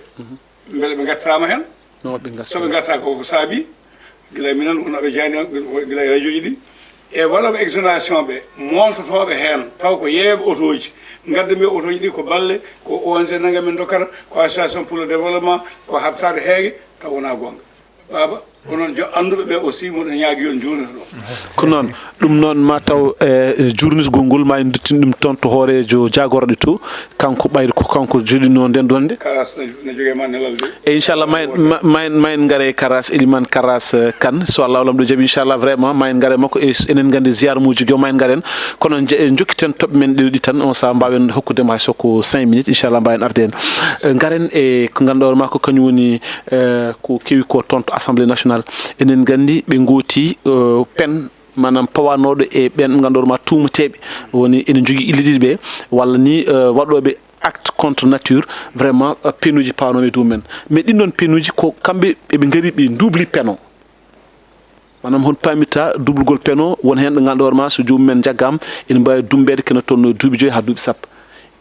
mbele ɓe ngattaama heen? Non, ɓe ngarti. So ɓe ngartaa ko ko saabi, gila minen wonooɓe jaani, gila e radio ji ɗi, e waɗooɓe exonération ɓe, mooltotooɓe heen, taw ko yeeyooɓe otooji, ngadda mbiya otooji ɗi ko balle, ko O N G nannga min ndokkata, ko association pour le développement, ko haɓtaade heege, taw wonaa goonga. Baaba, ko noon jo-, annduɓe ɓe aussi, mboɗo ñaagi yo on njuurnito ɗum. Ko noon, ɗum noon ma taw, e, juurnitgol ngol ma en nduttin ɗum toon to hooreejo jaagorɗe to, kanko ɓayri ko kanko joɗinoo nden ɗon de. Kalas ne, ne jogee ma nelal de. E inchallah, ma en, ma, ma en, ma en ngare Karas, Elimane Karas, eh, Kane, so Allah lamɗo jaɓi, inchallah, vraiment, ma en ngare makko, e s-, enen nganndi ziyaar muuji goo, ma en ngaren. Kono nje-, e njokkiten toɓɓe men ɗiɗi tan, on sahaa mbaawen hokkude mo hay so ko cinq minutes, inchallah, mbaawen arde en. Eh, ngaren e ko ngannduɗaa hoore maa ko kañum woni, eh, ko kewi ko toon to Assemblée nationale. Enen nganndi ɓe ngooti, eh, peine, maanaam pawanooɗo e ɓeen ɓe ngannduɗaa hoore maa tuumateeɓe. Woni ene njogii ille ɗiɗi ɓe, walla ni, eh, waɗooɓe acte contre nature, vraiment, eh, penuuji pawanooɓe e dow men. Mais ɗin ɗoon penuuji ko kamɓe eɓe ngari ɓe duubli peno. Maanaam, hon paamirta dublugol peno, won heen ɗo ngannduɗaa hoore maa, so joomum en njaggaama, ene mbaawi dummbeede kene tolno duuɓi joyi haa duuɓi sappo.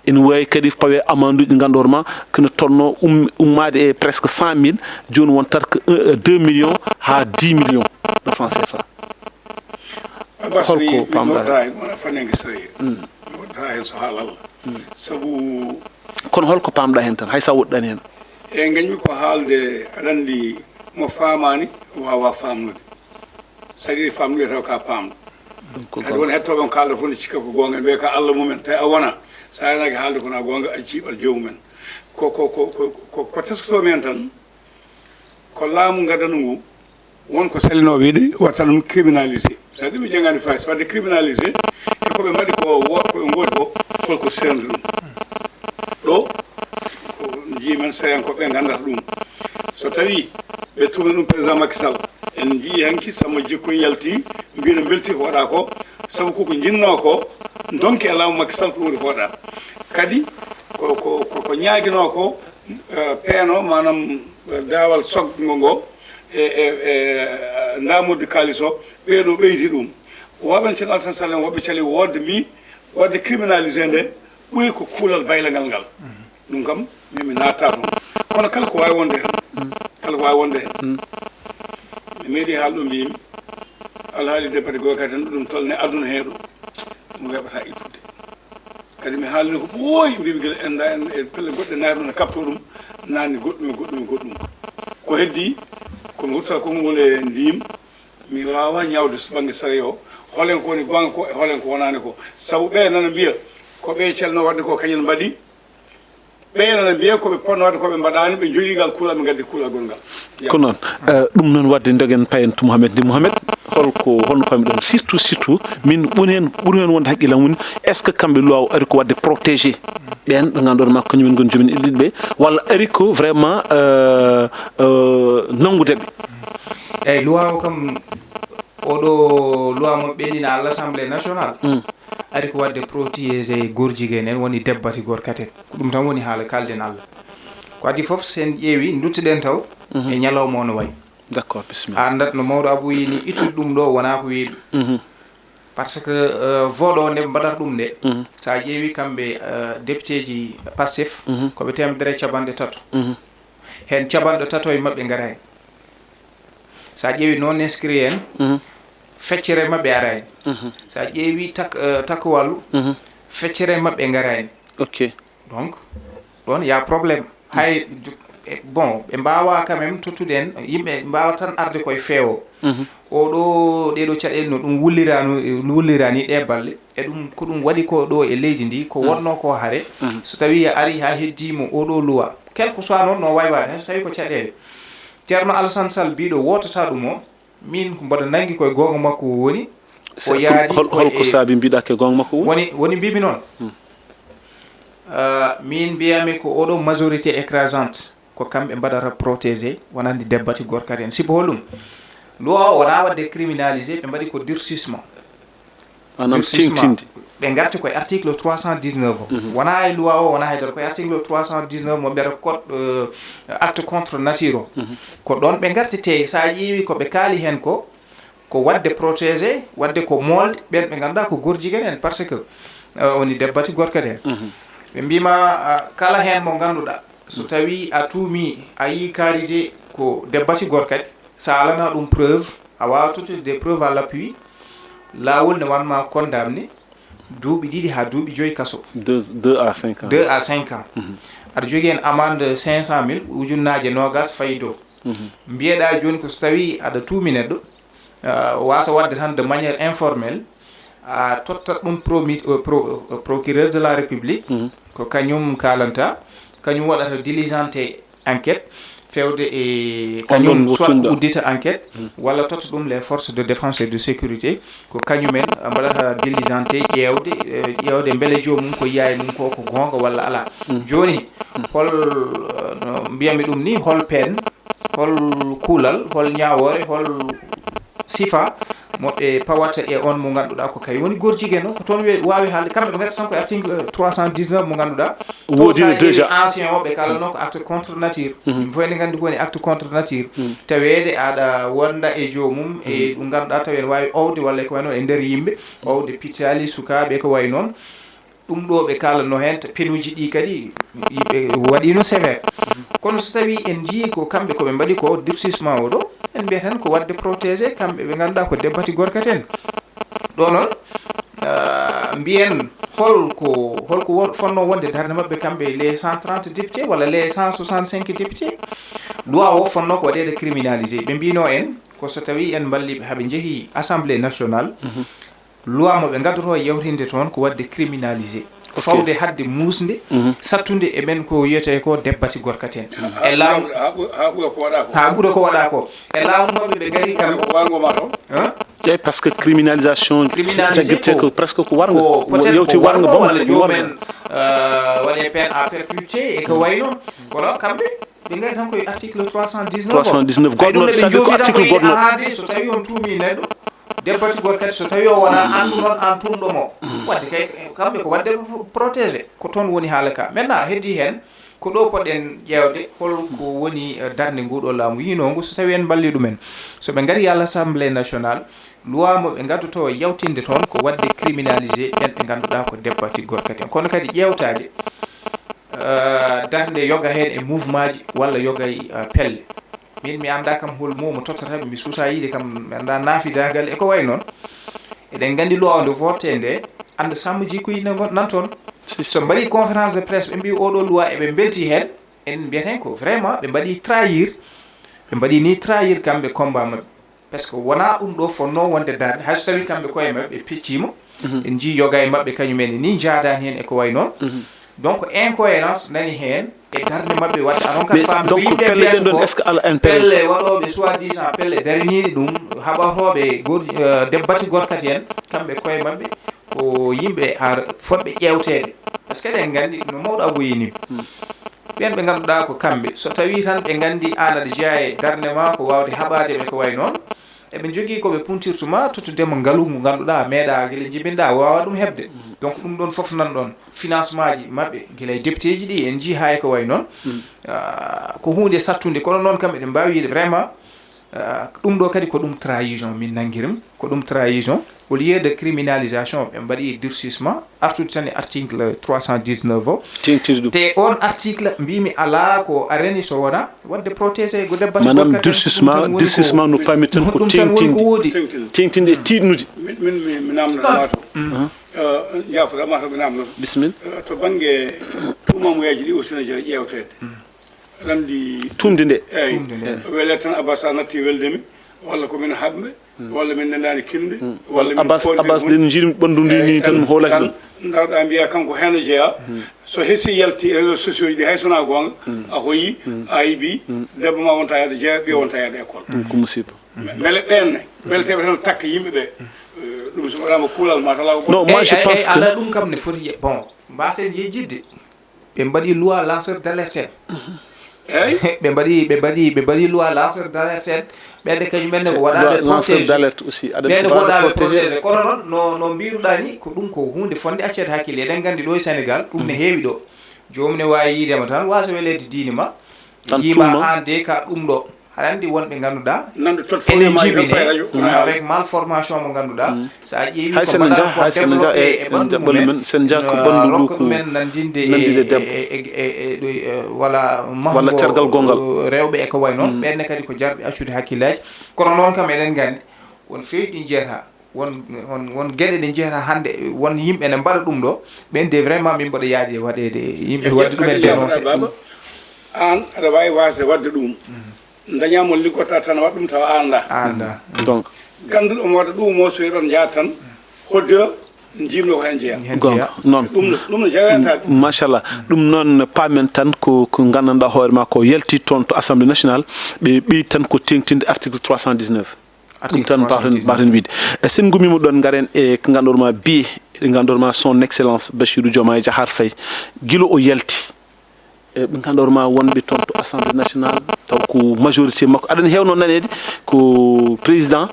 Ene waawi kadi pawe amande uji ɗi ngannduɗaa hoore maa, kene tolno um-, ummaade e presque cent mille, jooni won tar que un, deux millions haa dix millions de francs C F A. Abbas, holko mi, mi paamɗaa heen? Noddaa heen, wona fanninge sariya. Mi noddaa heen so haala Allah. Sabu kono holko paamɗaa heen tan, hay so a woɗɗaani heen? Eey, ngañmi ko haalde, aɗa anndi mo faamaani waawaa faamnude. So a yiɗi faamnude taw ka paamɗo. Ɗum ko kadi goonga. Won hettooɓe on kaalda fof ne cikka ko goonga, ɓe ka Allah mumen, tawi a wonaa. So a yanaaki haalde ko na goonga, a jiiɓat joomum en. Ko, ko, ko, ko, ko, ko teskotoomi heen tan, ko laamu ngaddandu ngu, won ko sallinooɓe yiɗi watta ɗum criminalisé. So ɗum mi janngaani fayi, so waɗde criminalisé, e ko ɓe mbaɗi ko, wo-, ko ɓe ngoodi ko, holko seerndu ɗum? Ɗo, ko njii men seeyankooɓe ɓe nganndata ɗum. So tawii ɓe tuumi ɗum président Macky Sall, en njii hanki Samma Jikkoy yalti, mbiino mbelti ko waɗaa ko, sabu koko njinnoo ko, ndonki e laamu Macky Sall ko ɗum woni ko waɗaa. Kadi ko, ko, ko, ko ñaaginoo ko, eh, peeno, maanaam, eh, daawal sokngo ngo e, e, e, eh, ndaamurde kaalis o, ɓeeɗo ɓeyti ɗum. Waɗɓe Ceerno Alassane Sall en, woɓɓe cali woodde mbi, waɗde criminalisé nde ɓuri ko kuulal baylagal ngal. Ɗum kam, min mi naattaa toon. Kono kala ko waawi wonde heen, kala ko waawi wonde heen. Mi meeɗi haalde ɗo mbiymi, alhaali debate goy kadi tan ɗum tolne aduna hee ɗo, ɗum weeɓataa ittude. Kadi mi haalni ko ɓooyi, mbimi gila en, en, e pelle goɗɗe naatno ne kaptoo ɗum, naatni goɗɗum e goɗɗum e goɗɗum. Ko heddi, ko mi huttata konngol e ndiim, mi waawaa ñaawde so bannge sariya o, holen ko woni goonga ko e holen ko wonaani ko. Sabu ɓe nana mbiya, ko ɓe celno waɗde ko kañum mbaɗi, ɓe nana mbiya ko ɓe ponno waɗde ko ɓe mbaɗaani, ɓe njoɗi ngal kuulal, ɓe ngaddi kuulal gol ngal. Ko noon, eh, ɗum noon waɗde ndogen payen to Mouhamed. Ndi Mouhamed, holko, holno pami ɗon? Surtout, surtout, min ɓuri heen, ɓuri heen wonde haqqillam woni, est ce que kamɓe loi o ari ko waɗde protégé ɓeen ɓe ngannduɗaa ma kañum en ngoni joomen ille ɗiɗi ɓe, walla ari ko vraiment, eh, eh, nanngude ɓe? Eeyi, loi o kam, oɗo loi mo ɓeynina à l'Assemblée nationale, ari ko waɗde protéger gorjiguen en, woni debbati gorkate. Ko ɗum tan woni haala, kaalden Allah. Ko adii fof, so en ƴeewi, nduttoɗen taw e ñalawma o no wayi. D'accord, bisimilla. A anndat no mawɗo Abou wiyi ni, ittude ɗum ɗo wonaa ko weeɓi. Par ce que, euh, vote o nde mbaɗata ɗum nde, so a ƴeewi kamɓe, euh, député ji Pastef, ko ɓe teemedere e capanɗe tato. Heen capanɗe tato e maɓɓe ngaraani. So a ƴeewi non inscrit en, feccere maɓɓe araani. So a ƴeewi tak-, euh, takko wallu, feccere maɓɓe ngaraani. Ok. Donc, ɗoon y a problème. Hay, E, bon, ɓe mbaawaa quand même tottude en, yimɓe mbaawa tan arde koye feewo. Oɗo, ɗee ɗoo caɗeele no ɗum wullirano, wullirani ɗee balle. E ɗum, ko ɗum waɗi ko ɗoo e leydi ndi, ko wonnoo ko hare. So tawii a arii haa heddii mo oɗo luwa, quel que soit noon no waawaa, hay so tawii ko caɗeele. Ceerno Alassane Sall biiɗo wootata ɗum o, min mboɗo nanngi koye goonga makko woni, o yaadi hol, hol ko saabi mbiɗa ke goonga makko woni? Woni, woni mbimi noon. Ah, min mbiyami ko oɗo majorité écrasante, ko kamɓe mbaɗata protégé, wonande debbati gorkati en. Sibu holɗum? Loi o wonaa waɗde criminalisé, ɓe mbaɗi ko durcissement. Maanaam durcissement. Teŋtinde. Ɓe ngarti koye article trois cent dix-neuf o. Wonaa e loi o, wonaa haydara, koye article trois cent dix-neuf mo mbiyata code, euh, acte contre nature o. Ko ɗoon ɓe ngarti, te so a ƴeewi ko ɓe kaali heen ko, ko waɗde protégé, waɗde ko moolde ɓeen ɓe ngannduɗaa ko gorjigene en, parce que, euh, woni debbati gorkati en. Ɓe mbima, ah, kala heen mo ngannduɗaa, so tawii a tuumi, a yii kaari de ko debbati gorkati, so a alana ɗum preuve, a waawa tottude des preuves à l'appui, laawol ne wanma condamné duuɓi ɗiɗi haa duuɓi joyi kaso. Deux, deux à cinq ans. Deux à cinq ans. Aɗa jogii heen amende cinq cent mille, ujunnaaje noogaas fayi dow. Mbiyeɗaa jooni ko so tawii aɗa tuumi neɗɗo, ah, waasa waɗde tan de manière informelle, a tottat ɗum promi-, euh, pro-, euh, procureur de la République, ko kañum kaalanta, kañum waɗata diligenté enquête, feewde e kañum soit uddita enquête, walla totta ɗum les forces de défense et de sécurité, ko kañumen mbaɗata diligenté, ƴeewde, euh, ƴeewde mbele joomum ko yiya e mum ko, ko goonga walla alaa. Jooni, hol, euh, no mbiyami ɗum ni, hol peine, hol kuulal, hol ñaawoore, hol sifa mo ɓe pawata e on mo ngannduɗaa ko kañum woni gorjigeno, ko toon we-, waawi haalde, kamɓe ɓe ngarti tan ko article trois cent dix-neuf mo ngannduɗaa. Woodino déjà. Ancien o ɓe kaalano ko acte contre nature. Yimɓe fof ene nganndi ko woni acte contre nature. Taweede aɗa wonda e joomum, e ɗum ngannduɗaa tawi ene waawi owde walla ko wayi noon e nder yimɓe, owde pittaali, sukaaɓe, ko wayi noon. Ɗum ɗo ɓe kaalanno heen, te penuuji ɗi kadi yimɓe waɗiino sévère. Kono so tawii en njiyii ko kamɓe ko ɓe mbaɗi ko durcissement o ɗo, en mbiyat tan ko waɗde protégé kamɓe ɓe ngannduɗaa ko debbati gorkati en. Ɗo noon, ah, mbiyen hol ko, hol ko won-, fonnoo wonde darnde maɓɓe kamɓe les cent trente députés walla les cent soixante-cinq députés? Loi o fonnoo ko waɗeede criminalisé. Ɓe mbiyno en ko so tawii en mballii ɓe haa ɓe njehii Assemblée nationale, loi mo ɓe ngaddoto yawtinde toon ko waɗde criminalisé. Ok. Fawde haɗde muusde, sattunde e men ko wiyetee ko debbati gorkati en. E laamu haa ɓu-, haa ɓura ko waɗaa ko. Haa ɓura ko waɗaa ko. E laamu maɓɓe ɓe ngari kam. Ko waɗngo ma toon? Hein? Eyi, parce que criminalisation, criminalisé jaggirtee ko, ko presque ko warngo. Ko peut-être yewti ko warngo, warngo, bon, walla ko joomum en, warngo. Euh, waɗee peine à perpétuité e ko wayi noon. Kono kamɓe ɓe ngari tan koye article trois cent dix-neuf o. Trois cent dix-neuf, goɗɗo sabi ko article goɗɗo. Ahaade so tawii on tuumii neɗɗo, debbati gorkati, so tawii o wonaa aan ɗum noon, aan tuumɗo mo. Waɗde kay, kamɓe ko waɗde protégé. Ko toon woni haala ka. Maintenant, heddii heen, ko ɗo poɗɗen ƴeewde hol ko woni, eh, darnde nguɗo laamu yinoongu, so tawii en mballii ɗum en. So ɓe ngarii à l'Assemblée nationale, loi mo ɓe ngaddoto yawtinde toon ko waɗde criminalisé ɓeen ɓe ngannduɗaa ko debbati gorkati en. Kono kadi ƴeewtaade, eh, darnde yoga heen e mouvement ji walla yoga e, eh, pelle. Min mi anndaa kam hol mo mo tottata, mi suusaa yiide kam, mi anndaa naafidaagal e ko wayi noon. Eɗen nganndi loi o nde vote nde, annda sammuji ko yimɓe ngon-, nan toon. Si, so mbaɗi conférence de presse, ɓe mbii oɗo loi eɓe mbelti heen, en mbiyat heen ko vraiment ɓe mbaɗi trahir, ɓe mbaɗi ni trahir kamɓe combat maɓɓe. Parce que wonaa ɗum ɗo fonnoo wonde darnde, hay so tawii kamɓe koye maɓɓe ɓe pecciima, en njii yoga e maɓɓe kañum en ni njaadaani heen e ko wayi noon. Donc, incohérence nani heen e darnde maɓɓe, waɗde anon kam. Mais famɓe donc, ko yimɓe pelle mbiyata ɗen ɗon, ko est-ce que ala intérêt? Pelle waɗooɓe soi-disant pelle dariniiɗe ɗum, haɓatooɓe gor-, eh, debbati gorkati en, kamɓe koye maɓɓe ko yimɓe ar-, fotɓe ƴeewteede. Parce que eɗen nganndi no mawɗo Abou yini. Ɓeen ɓe ngannduɗaa ko kamɓe, so tawii tan ɓe nganndi aan aɗa jeyaa e darnde ma ko waawde haɓaade ɓe ko wayi noon, eɓe njogii ko ɓe puntirtu ma, tottude ma ngalu ngu ngannduɗaa a meeɗaa gila jibinɗaa, a waawaa ɗum heɓde. Donc, ɗum ɗoon fof nan ɗoon, financement ji maɓɓe, gila e depiteeji ɗi en njii haa e ko wayi noon. Ah, ko huunde sattunde, kono noon kam eɗen mbaawi wiyde vraiment, ah, ɗum ɗo kadi ko ɗum trahison min nanngirim, ko ɗum trahison. Au lieu de criminalisation, ɓe mbaɗi durcissement, artude tan e article trois cent dix-neuf o. Teŋtiri ɗum. Te oon article, mbimi, alaa ko arani so wonaa waɗde protégé ko debbati gorkati en. Maanaam, durcissement, durcissement no paami tan ko teŋtinde. Ɗum tan woni ko woodi. Teŋtinde e tiiɗnude. Min, min, mi, mi naamno ma to. Eh, jaafoɗa ma to mi naamno. Bisimilla. Eh, to bannge tuumamuyaaji ɗi aussi no jara ƴeewteede. Aɗa anndi tuumde nde. Eeyi. Tuumde nde. Wele tan Abbas a natti welde mi, walla ko min haɓɓe, walla min nanaani kinde, walla min Abbas, poolde Abbas, hunde. Den njiɗmi ɓanndu ndi. Eeyi, ni tan mi hoolaki ɗum. Ndaroɗaa mbiya kanko heen o jeyaa. So hesi yalti e réseaux sociaux ji ɗi, hay so wonaa goonga, a hoyi, a yiɓi, debbo ma wonta yaade jeyaa, ɓiya wonta yaade école. Ko musiba. Mbele ɓeen ne, mbele teɓe tan takka yimɓe ɓe. Eh, ɗum so waɗaama kuulal ma tala ko. Non, moi, je pense que ala ɗum kam ne foti ye-, bon, mbasen yejjidde. Ɓe mbaɗi loi lanceur d'alerte en. Eeyi. Ɓe mbaɗi, ɓe mbaɗi, ɓe mbaɗi loi lanceur d'alerte en. Ɓeɗe kañum en ne ko waɗaɓe protégé. Ɓeɗe ko waɗaɓe protégé. Kono noon, no, no mbiruɗaa ni, ko ɗum ko huunde fotnde acceede hakkille. Eɗen nganndi ɗo e Sénégal, ɗum ne heewi ɗo. Joomum ne waawi yiidema tan, waasa weleede diine ma. Tan yiima tuuma. Aan de ka ɗum ɗo. Aɗa anndi wonɓe ngannduɗaa. Nanɗo tot fof enen ema jibine, fayrajo. Avec mal formation mo ngannduɗaa. So a ƴeewi hay ko sen mbaɗa nja-, ko hay sen nja-, développé e, e en ɓanndu jaɓɓal mumen, men, sen nja ko no ɓanndu ndu rokka ko ɗumen nanndinde e, nanndude debbo. E, e, e, e, ɗo, e, wala mahgo, walla cargal gongal. Rewɓe e ko wayi noon. Ɓeen ne kadi ko jarɓe accude hakkillaaji. Kono noon kam eɗen nganndi won feewi ɗi njiyata. Won, won, won geɗe ɗe njiyata hannde, won yimɓe ne mbaɗa ɗum ɗo. Ɓeen de vraiment min mboɗo yaaji e waɗeede, yimɓe waɗde ɗum e dénoncé. Baba, aan aɗa waawi waasde waɗde ɗum. Dañaa mo liggotaa tan waɗ ɗum tawa a anndaa. A anndaa. Donc. Gannduɗo mo waɗa ɗum o, so eɗon njaha tan, hodde o, njiimno ko heen jeyaa. Heen jeyaa. Goonga, noon. Ɗum no, ɗum no jawiyanta ɗum. Machallah. Ɗum noon paamen tan ko, ko nganndanɗaa hoore maa ko yalti toon to Assemblée nationale, ɓe ɓeydii tan ko teeŋtinde article trois cent dix-neuf. Ɗum tan mbaawen, mbaawen wiide. E sen ngummiima ɗoon, ngaren e ko ngannduɗaa ma biye, ɗe ngannduɗaa ma son excellence Bassirou Diomaye Diakhar Faye, gila o yalti. E ɓe ngannduɗaa ma wonɓe toon to Assemblée nationale, taw ko majorité makko. Aɗa heewno naneede ko président,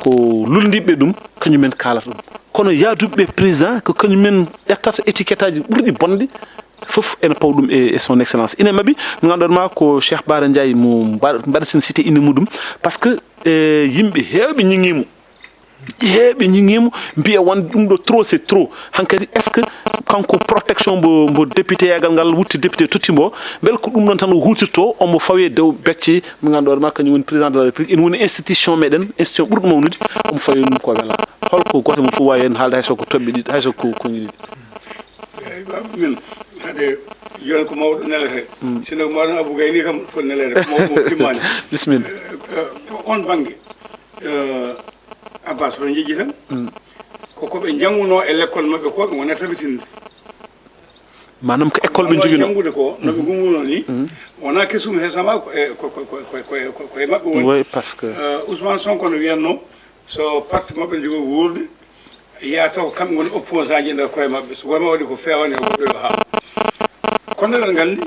ko lullitiiɓe ɗum, kañumen kaalata ɗum. Kono yaaduɓe président, ko kañumen ƴettata étiquette aji ɓurɗi bonde, fof ene pawa ɗum e, e son excellence. Ine maɓɓi, mo ngannduɗaa ma ko Cheikh Bara Ndiaye mo mbaɗ-, mbaɗaten cité inde muɗum, parce que, e, yimɓe heewɓe ñiŋii mo. Heewɓe ñiŋii mo, mbiya wonde ɗum ɗo trop, c'est trop. Hankadi, est-ce que kanko protection mbo, mbo député yagal ngal wutti député totti mbo, mbele ko ɗum ɗoon tan o huutirto, omo fawi e dow becce mo ngannduɗaa ma kañum woni président de la République, ene woni institution meɗen, institution ɓurɗo mawnude, omo fawi ɗum ko welaa. Holko gooto e mon fof waawi heen haalde, hay so ko toɓɓe ɗiɗi, hay so ko konnguli ɗiɗi? Eeyi, baaba min, haade jooni ko mawɗo nelete. Mm. Sinno ko mawɗo Abou Gaye ni kam foti neleede, ko mawɗo mo timmaani. Bisimilla. Eh, eh, on bannge, eh, Abbas, hoto njejji tan. Mm. Ko ko ɓe njanngunoo e lekkol maɓɓe ko ɓe ngona tabitinde. Maanaam ko école ɓe njoginoo. Janngude ko, no ɓe ngummornoo ni, wonaa kesum hesama ko e, ko, ko e maɓɓe woni. Oui, parce que eh, Ousmane Sonko no wiyatnoo, so parti maɓɓe ne jogoo wuurde, yiya taw ko kamɓe ngoni opposant ji e nder koye maɓɓe. So koye maɓɓe waɗi ko feewaani, ko goɗɗo yo haal. Kono eɗen nganndi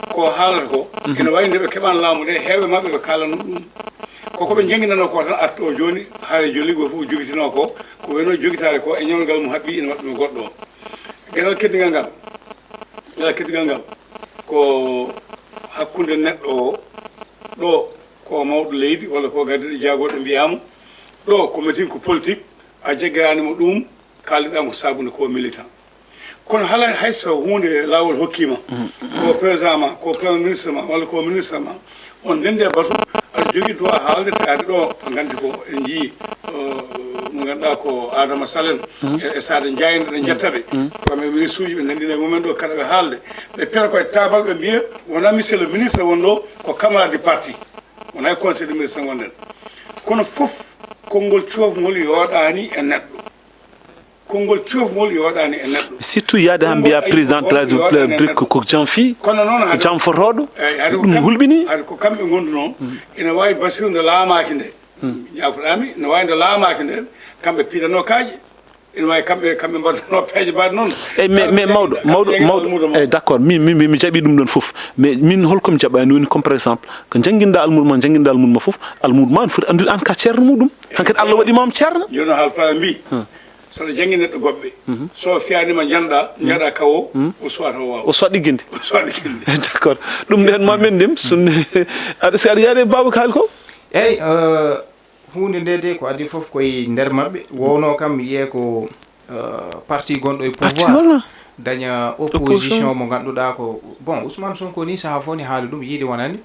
ko haalata ko, ina wayi nde ɓe keɓaani laamu nde, heewɓe maɓɓe ɓe kaalanno ɗum. Ko ko ɓe njannginanoo ko tan arta o jooni, haare jolligol fof ko jogitinoo ko, ko wayno jogitaade ko e ñawgal mo haɓɓi ina waɗɗum e goɗɗo o. Geɗal keddigal ngal, geɗal keddigal ngal ko hakkunde neɗɗo o, ɗo ko mawɗo leydi walla ko gardiiɗo jaagorɗo mbiyaama, ɗo ko meeting ko politique, a jaggiraani mo ɗum, kaaldiɗaa ko saabunde ko militant. Kono hala hay so huunde laawol hokkiima, ko président ma, ko premier ministre ma, walla ko ministre ma, on ndenndi e batu, aɗa jogii droit haalde, taade ɗo, nganndi ko en njiyii, o, mo ngannduɗaa ko Adama Sall en, e, e Sadio Ndiaye en, eɗen njetta ɓe. Premier ministre uji ɓe ndenndina e mumen ɗo, kala ɓe haalde. Ɓe pela koye taabal, ɓe mbiya, wonaa monsieur le ministre won ɗo, ko camarade du parti. Wonaa e conseil de ministre ngonɗen. Kono fof, konngol coofngol yooɗaani e neɗɗo. Konngol coofngol yooɗaani e neɗɗo. Surtout yahde haa mbiyaa président de la République ko, ko janfi, kono noon ko hade, janfotooɗo, eeyi, hade ko ɗum kam-, hulɓinii. Hade ko kamɓe ngondunoo, ina waawi Basiru nde laamaaki nde, jaafoɗaami, ina waawi nde laamaaki nde, kamɓe piidanoo kaaƴe, ina waawi kamɓe, kamɓe mbaɗanoo peeje mbaɗ noon. Eeyi, mais, mais mawɗo, mawɗo, mawɗo, eeyi, d'accord, min, min, min, mi jaɓii ɗum ɗoon fof. Mais min, holko mi jaɓaani woni, comme par exemple, ko njannginɗaa almuudo ma, njannginɗaa almuudo ma fof, almuudo ma ne foti anndude aan ka ceerno muɗum. Hankadi Allah waɗi ma ceerno. Jooni noon haalpulaar mbii, so aɗa janngi neɗɗo goɓɓe, so fiyaani ma njanɗa, njaɗa kawo, o suwata o waawa. O suwa ɗigginde. O suwa ɗigginde. D'accord. Ɗum nden ma min ndim, sunne. Aɗa, si aɗa yaade baaba kaali ko? Eeyi, eh, huunde nde de ko adii fof koye nder maɓɓe. Wowno kam yiyee ko, eh, parti gonɗo e pouvoir, daña opposition mo ngannduɗaa ko, bon, Ousmane Sonko ni sahaa fof ne haali ɗum, yiide wonani.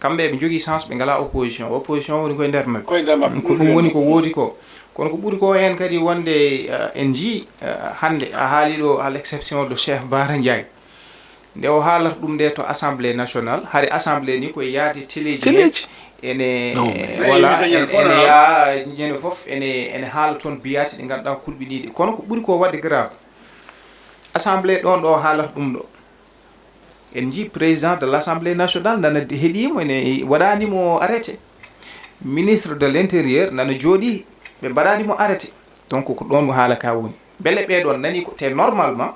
Kamɓe eɓe njogii chance, ɓe ngalaa opposition. Opposition woni koye nder maɓɓe. Koye nder maɓɓe. Ko ɗum woni ko woodi ko. Kono ko ɓuri ko heen kadi wonde, eh, en njiyii, eh, hannde a haali ɗo, à l'exception de Cheikh Bara Ndiaye. Nde o haalata ɗum nde to Assemblée nationale, hari Assemblée ni koye yaade teleeji he. Teleeji. Ene, non, mais wala, ene, ene yaa, ñande fof, ene, ene haala toon biyaati ɗi ngannduɗaa kulɓiniiɗi. Kono ko ɓuri ko waɗde grave, Assemblée ɗon ɗo haalata ɗum ɗo. En njii président de l'Assemblée nationale, nana heɗiimo, ene waɗaani mo arrêté. Ministre de l'Intérieur nana jooɗii, ɓe mbaɗaani mo arrêté. Donc, ko ɗoon haala ka woni. Mbele ɓee ɗoon nani ko, te normalement,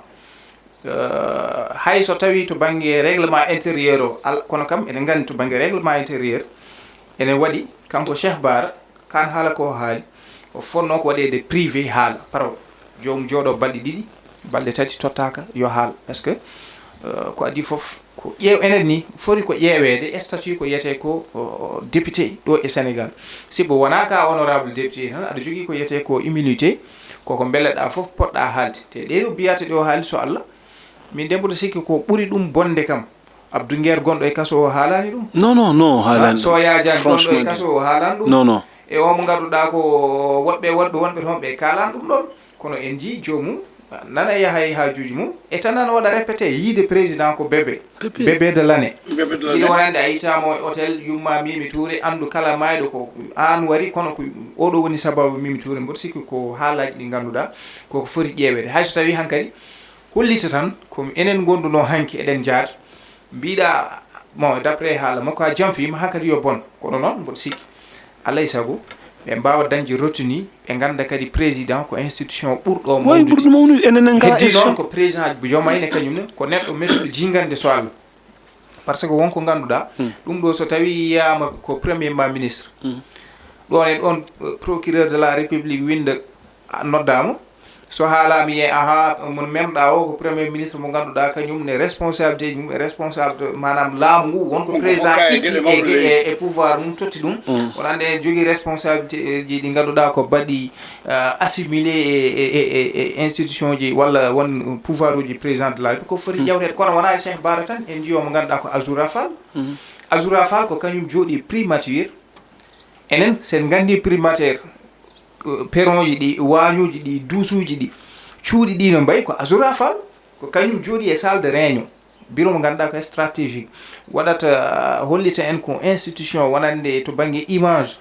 euh, hay so tawii to bannge règlement intérieur o, al-, kono kam eɗen nganndi to bannge règlement intérieur, ene waɗi, kanko Cheikh Bara, kaan haala ko haali, o fotnoo ko waɗeede privé haala, parole. Joomum jooɗo balɗe ɗiɗi, balɗe tati tottaaka, yo haal. Parce que, euh, ko adii fof, ko ƴeew-, enen ni, foti ko ƴeeweede, statut ko wiyetee ko, o, o, député ɗo e Sénégal. Sibu wonaa ka honorable député tan, aɗa jogii ko wiyetee ko immunité, koko mbeleɗaa fof poɗɗaa haalde. Te ɗee ɗo biyata ɗe o haali so Allah, min de mboɗo sikki ko ɓuri ɗum bonde kam. Abdou Nguer gonɗo e kaso o haalaani ɗum. Non, non, non, haalaani ɗum. Soya Diagne gonɗo e kaso o haalaani ɗum. Non, non. E o mo ngannduɗaa ko woɗɓe, woɗɓe wonɓe toon ɓe kaalaani ɗum ɗon. Kono en njii joomum nana yaha e haajuuji mum. E tan nana waɗa répété yiide président ko bébé. Bébé. Bébé de l'année. Bébé de l'année. Ina wonande a yittaama e hôtel, yumma Mimi Touré, anndu kala maayɗo ko aan wari, kono ko oɗo woni sababu Mimi Touré. Mboɗo sikki ko haalaaji ɗi ngannduɗaa koko foti ƴeeweede. Hay so tawii hankadi hollita tan ko enen ngondunoo hanki eɗen njaada. Mbiɗa, bon, d'après haala makko, a janfiima, hankadi yo bon. Kono noon, mboɗo sikki, alaa e sago, ɓe mbaawa dañde retenu, ɓe ngannda kadi président ko institution ɓurɗo mawnude. Ɓurɗo mawnude, enen en ngalaa institution. Heddi noon ko président Diomaye ne kañum ne, ko neɗɗo mettuɗo jingande so Allah. Par ce que won ko ngannduɗaa, ɗum ɗo so tawii yiyaama ko premier ma ministre, ɗon e ɗon, euh, procureur de la République winnda, a, noddaama, so haalaama yiye, aha, mo memɗaa o ko premier ministre mo ngannduɗaa kañum ne responsabilité ji mum e responsable, maanaam laamu ngu, won ko président itti e, e, e pouvoir mum totti ɗum. Wona nde jogii responsabilité ji ɗi ngannduɗaa ko baɗi, euh, assimilé e, e, e, e, e institution ji walla won pouvoir uji président de la République, ko foti ƴawteede. Kono wonaa e Cheikh Bara tan, en njiyo mo ngannduɗaa ko Azoura Fall. Azoura Fall ko kañum jooɗii primature. Enen, sen nganndi primature, euh, peron ji ɗi, waañuuji ɗi, duusuuji ɗi, cuuɗi ɗi no mbayi, ko Azoura Fall, ko kañum jooɗii e salle de réunion. Bureau mo ngannduɗaa ko stratégique. Waɗata, euh, hollita en ko institution wonande to bannge image,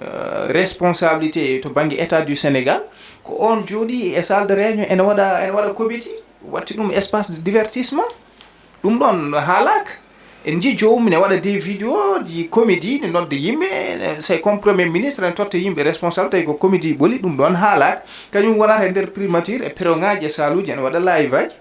euh, responsabilité to bannge État du Sénégal. Ko on jooɗii e salle de réunion, ene waɗa, ene waɗa kobiti, watti ɗum espace de divertissement. Ɗum ɗon haalaaka. En njii joomum ne waɗa des vidéos ji comédie, ne nodda yimɓe, c'est comme premier ministre, ne totta yimɓe responsable, tawi ko comédie ɓoli, ɗum ɗon haalaaka. Kañum wonata e nder primature, e peroŋaaji, e saaluuji, ene waɗa live aji.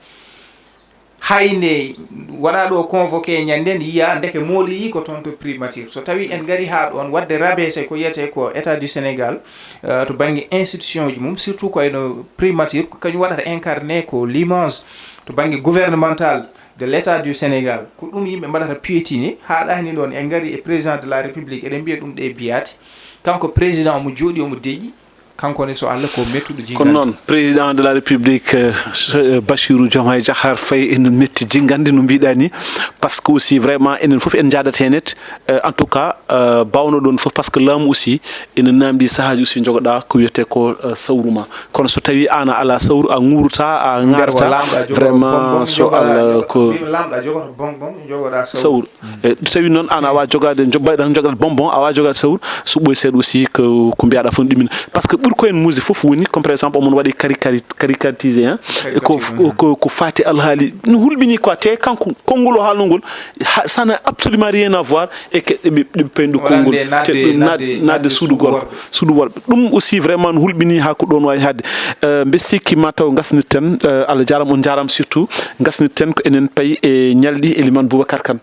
Hay nde waɗa ɗo convoqué ñande, ne yiya ndeke mooliyi ko toon to primature. So tawi en ngari haa ɗoon, waɗde rabaisser ko wiyetee ko État du Sénégal, euh, to bannge institution ji mum, surtout ko eno primature, ko kañum waɗata incarné ko l'image to bannge gouvernemental de l'État du Sénégal. Ko ɗum yimɓe mbaɗata piétiné, haa ɗaani ɗoon en ngari e président de la République, eɗen mbiya ɗum ɗe biyaati. Kanko président omo jooɗii, omo deƴƴi, kanko ne so Allah ko mettuɗo jingande. Kono noon, président de la République, euh, so, euh, Bassirou Diomaye Diakhar Faye ene metti jingande no mbiɗa ni, parce que aussi vraiment enen fof en njaadata heen et, euh, en tout cas, euh, bawno ɗon fof, parce que laamu aussi ene naamndi sahaaji aussi jogoɗa ko wiyetee ko, euh, sawru ma. Kono so tawi aan a alaa sawru, a ŋuurata, a ŋaarata, vraiment so Allah ko lamɗa jogoto bonbon, jogoɗa sawru. Sawru. E, so tawi noon aan a waawa jogaade, jo-, mbayɗa tan jogaade bonbon, a waawa jogaade sawru, so ɓooyi seeɗa aussi ko, ko mbiyaɗa fof ɗumin. Parce que ɓuri ko en muusde fof woni, comme par exemple, omon waɗi cari-, cari-, caricatisé, hein, e ko, ko, ko faati alhaali, no hulɓini quoi, te kanko, konngol o haalnoo ngol, ha, ça n'a absolument rien à voir e ke-, ɗe ɓe, ɗe ɓe payni ɗo konngol. Te ɗum naatde, naatde, naatde suudu worɓe. Suudu worɓe. Ɗum aussi vraiment no hulɓini haa ko ɗoon waawi haɗde. Eh, mbe sikki ma taw ngasnirten, eh, Allah jaaraama, on njaaraama surtout, ngasnirten ko enen payi e ñalɗi Elimane Boubacar Kane.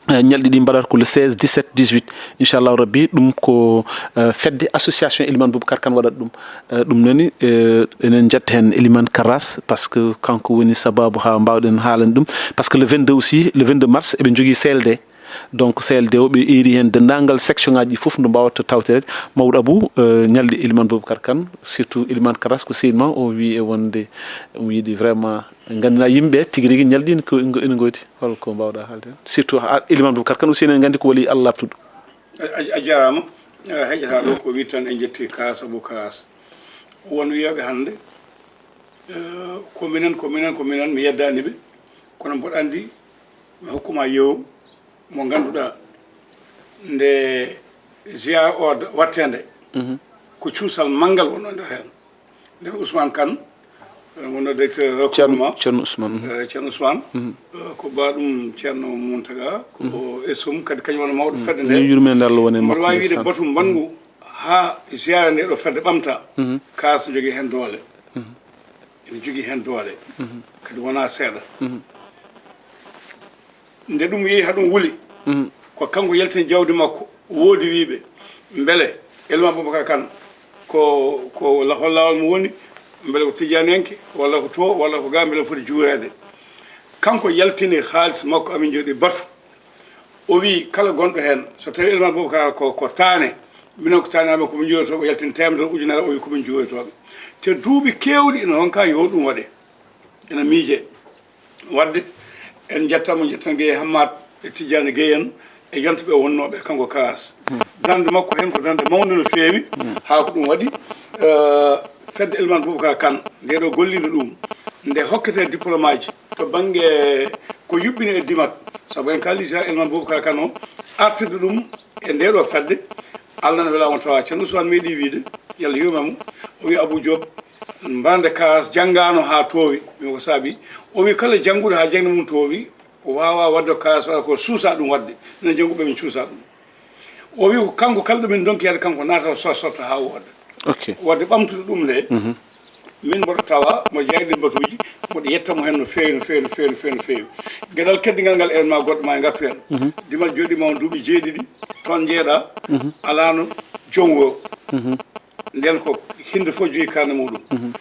Eh, ñalɗi ɗi mbaɗata ko le seize, dix-sept, dix-huit. Inchallahu Rabbi, ɗum ko, eh, fedde association Elimane Boubacar Kane waɗata ɗum. Eh, ɗum nani, eh, enen njetta heen Elimane Karas, parce que kanko woni sababu haa mbaawɗen haalande ɗum. Parce que le vingt-deux aussi, le vingt-deux mars, eɓe njogii C L D. Donc, C L D o, ɓe eeri heen denndaangal section ŋaaji ɗi fof no mbaawata tawtoreede. Mawɗo Abou, eh, ñalɗi Elimane Boubacar Kane, surtout Elimane Karas, ko sehil ma, o wi e wonde omo yiɗi vraiment nganndina yimɓe tigi rigi ñalɗi ene ko, ene ngoodi. Hol ko mbaawɗa haalde heen? Surtout haa Elimane Boubacar Kane aussi, enen nganndi ko wali Allah laaɓtuɗo. A, a, a jaaraama. Eh, heƴata ɗo ko wi tan en njetti Kaas Abou Kaas. Won wiyooɓe hannde, eh, ko minen, ko minen, ko minen, mi yeddaani ɓe. Kono mboɗo anndi mi hokkuma yeewu mo ngannduɗaa nde ziyaara o wattee nde, ko cuusal manngal wonnoo nder heen. Nden Ousmane Kane, eh, wonno directeur Ceerno recrutement, Ceerno Ousmane. Eh, Ceerno Ousmane, eh, ko baaɗum Ceerno Mountaga, ko S M kadi kañum woni mawɗo fedde nde. Yo yurmeende Allah wone e makko. Mboɗo waawi wiide ndeysaan. Batu mbaɗngu haa ziyaara nde ɗo fedde ɓamta, Kaas jogii heen doole. Ene jogii heen doole. Kadi wonaa seeɗa. Nde ɗum yehi haa ɗum wuli, ko kanko yaltini jawdi makko. Woodi wiiɓe, mbele Elma Boubacar Kane ko, ko la-, hol laawol mo woni, mbele ko tijaniyanke, walla ko to, walla ko ga, mbele foti juureede. Kanko yaltini haalis makko, amin jooɗi batu. O wi kala gonɗo heen, so tawi Elma Boubacar ko, ko taane, minen ko taane amen, ko min juurotooɓe, o yaltini teemedere ujunere, o wi ko min juurotooɓe. Te duuɓi keewɗi ina ronka yo ɗum waɗe. Ina miije. Waɗde en njettan mo, njettan Guèye Hammat e Tijjani Guèye en e yonta ɓe wonnooɓe kanko Kaas. Darnde makko heen ko darnde mawnde no feewi, haa ko ɗum waɗi, eh, fedde Elman Boubacar Kane, nde ɗo golliino ɗum, nde hokkete diplôme aji to bannge ko yuɓɓini e dimat, sabu en kaalii Elman Boubacar Kane o artirde ɗum e nde ɗo fedde. Allah no wela mo tawa. Ceerno Ousmane meeɗi wiide, yo Allah yurme mo, o wi Abou Diop, mbarde Kaas janngaano haa toowi. Mi ko saabi, o wi kala janngude haa jaŋde mum toowi, o waawaa waɗde ko Kaas waɗa ko, suusaa ɗum waɗde. Minen jannguɓe min cuusaa ɗum. O wi ko kanko kala ɗo min ndonki yaade kanko naata so-, sotta haa wooɗa. Ok. Waɗde ɓamtude ɗum nde, min mboɗo tawa mo jeyɗi batuuji, mboɗo yetta mo heen no feewi, no feewi, no feewi, no feewi, no feewi. Geɗal keddigal ngal en ma goɗɗo ma e ngattu heen. Dimal jooɗiima on duuɓi jeeɗiɗi, toon njeeɗa, alaano joom wuro. Nden ko hinde fof jogi karne muɗum.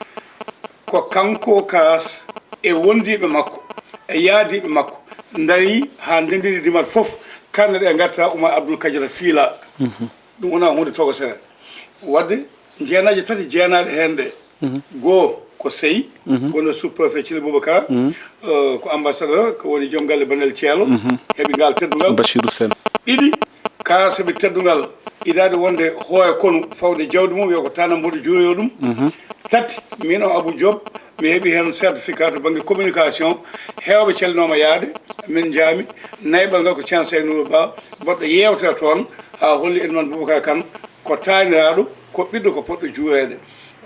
Ko kanko Kaas e wondiiɓe makko e yaadiiɓe makko ndarii haa ndendiri dimal fof, karne ɗe ngatta Oumar Abdoul Kadiata fiila. Ɗum wonaa huunde tokosere. Waɗde jeenaaje tati jeenaaɗe heen ɗe. Goo ko sey, woni sous-préfet Thily Boubacar, eh, ko ambassadeur, ko woni joom galle Banel Ceelo, heɓi ngaal teddungal. Bachirou Sène. Ɗiɗi, Kaas heɓi teddungal idaade wonde hooya konu fawde jawdi mum, wiya ko Tana Mboɗo juuroyo ɗum. Tati, min o Abou Diop, mi heɓi heen certificat to bannge communication, heewɓe calinooma yaade, min njaami. Nayaɓal ngal ko Ceerno Saynouru Ba, mboɗo yeewtata toon haa holli Elman Boubacar Kane ko taaniraaɗo, ko ɓiɗɗo, ko potɗo juureede.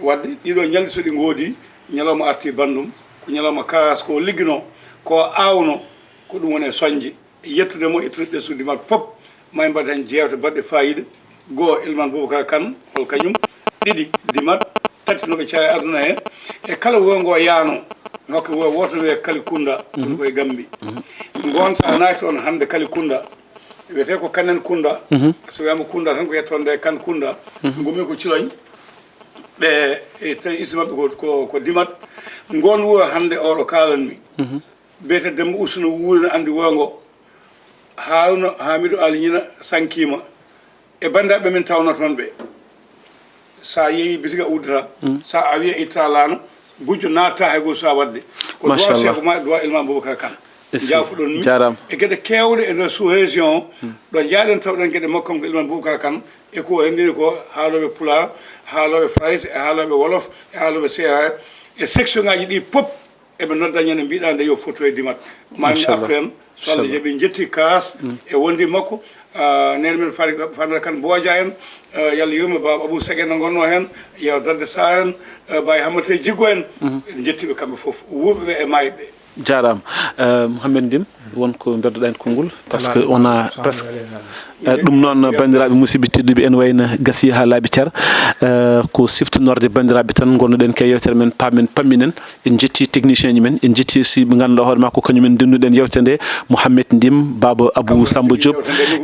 Waɗde ɗiɗo ñalɗi so ɗi ngoodi, ñalawma arti banndum, ko ñalawma Kaas ko ligginoo, ko aawno, ko ɗum woni e soñde. Yettude mo e tulɓe suudu makko fof, ma en mbaɗ heen jeewte baɗɗe faayiida. Goo, Elman Boubacar Kane, hol kañum? Ɗiɗi, dimat. Tati, no ɓe caa e aduna he, e kala wuro ngo yaano, mi hokka wuro wooto no wiyee Kali Kunda, woni ko e Gambi. Ngoon, so a naati toon hannde Kali Kunda, wiyetee ko Kanen Kunda, so wiyaama Kunda tan ko yettoonde e Kan Kunda, ngummi ko Ciloñ, ɓe e tawi isi maɓɓe ko, ko, ko dimat. Ngoon wuro hannde oo ɗo kaalanmi, biyetee Demba Usu no wuuri, no anndi wuro ngo. Haaruna Haamidu Aali Ñina sankiima e banndiraaɓe min tawno toon ɓe. So a yeeyi bitiga uddata, so a wiya itta laano, gujjo naatta hay gooto so a waɗde. Ko duwaa Machallah. Seeku ma e duwaa Ilma Boubacar Kane. Jaafuɗon mi. Jaaraama. E geɗe keewɗe e nder sous-région o, ɗo njaaɗen tawɗen geɗe makko kanko Ilma Boubacar Kane, e ko o renndini ko haalooɓe Pulaar, haalooɓe Farayse, e haalooɓe Wolof, e haalooɓe Seereer, e section ngaaji ɗi pop. Eɓe nodda ñande mbiɗa nde yo foto e dimat. Ma min Machallah. Artu en, so Allah Machallah. Jaɓi, jetti Kaas e wondi makko. Ah, nene men Fari-, Famara Kane Booja en, ah, yo Allah yurmo Baaba Abou Sege no gonno heen, yo Dadde Sarr en, ah, Baye Hamate Jiggo en. En jettiɓe kamɓe fof, wuurɓe ɓe e maayɓe. Jaaraama. Eh, Mouhamed Ndim, won ko mberduɗaa en konngol, parce que Alaa. On a Alaa. Presque. Alaa. Eh, ɗum noon, banndiraaɓe musidɓe tedduɓe, en wayno gasii haa laaɓi car. Eh, ko siftinorde banndiraaɓe tan ngonnoɗen ko e yeewtere men, paamen, pamminen. En njetti technicien ji men, en njetti si ɓe ngannduɗaa hoore makko, kañum en ndennduɗen yeewtere nde, Mouhamed Ndim, Baaba Abou Samba Diop.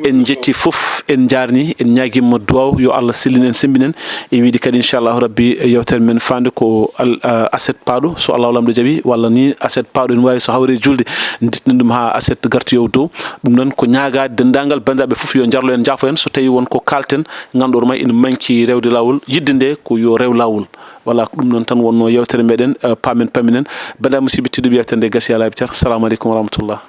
En njetti fof, en njaarni, en ñaagiima duwaaw, yo Allah sellin en, semmbin en. E wiide kadi, inchallahu rabbi, yeewtere men faande ko al-, ah, aset paaɗo, so Allahu Laamɗo jaɓi, walla ni aset paaɗo ene waawi so hawri e julde, nditna ɗum haa aset gartoyoo dow. Ɗum noon ko ñaagaade denndaangal banndiraaɓe fof yo njarlo en, njaafo en, so tawii won ko kaalten, ngannduɗaa hoore ma ene manki rewde laawol, yiɗde nde ko yo rew laawol. Voilà, ko ɗum noon tan wonnoo yeewtere meɗen, eh, paamen, pamminen. Banndiraaɓe musidɓe tedduɓe, yeewtere nde gasii haa laaɓi car. Salamu aleykum wa rahmatullah.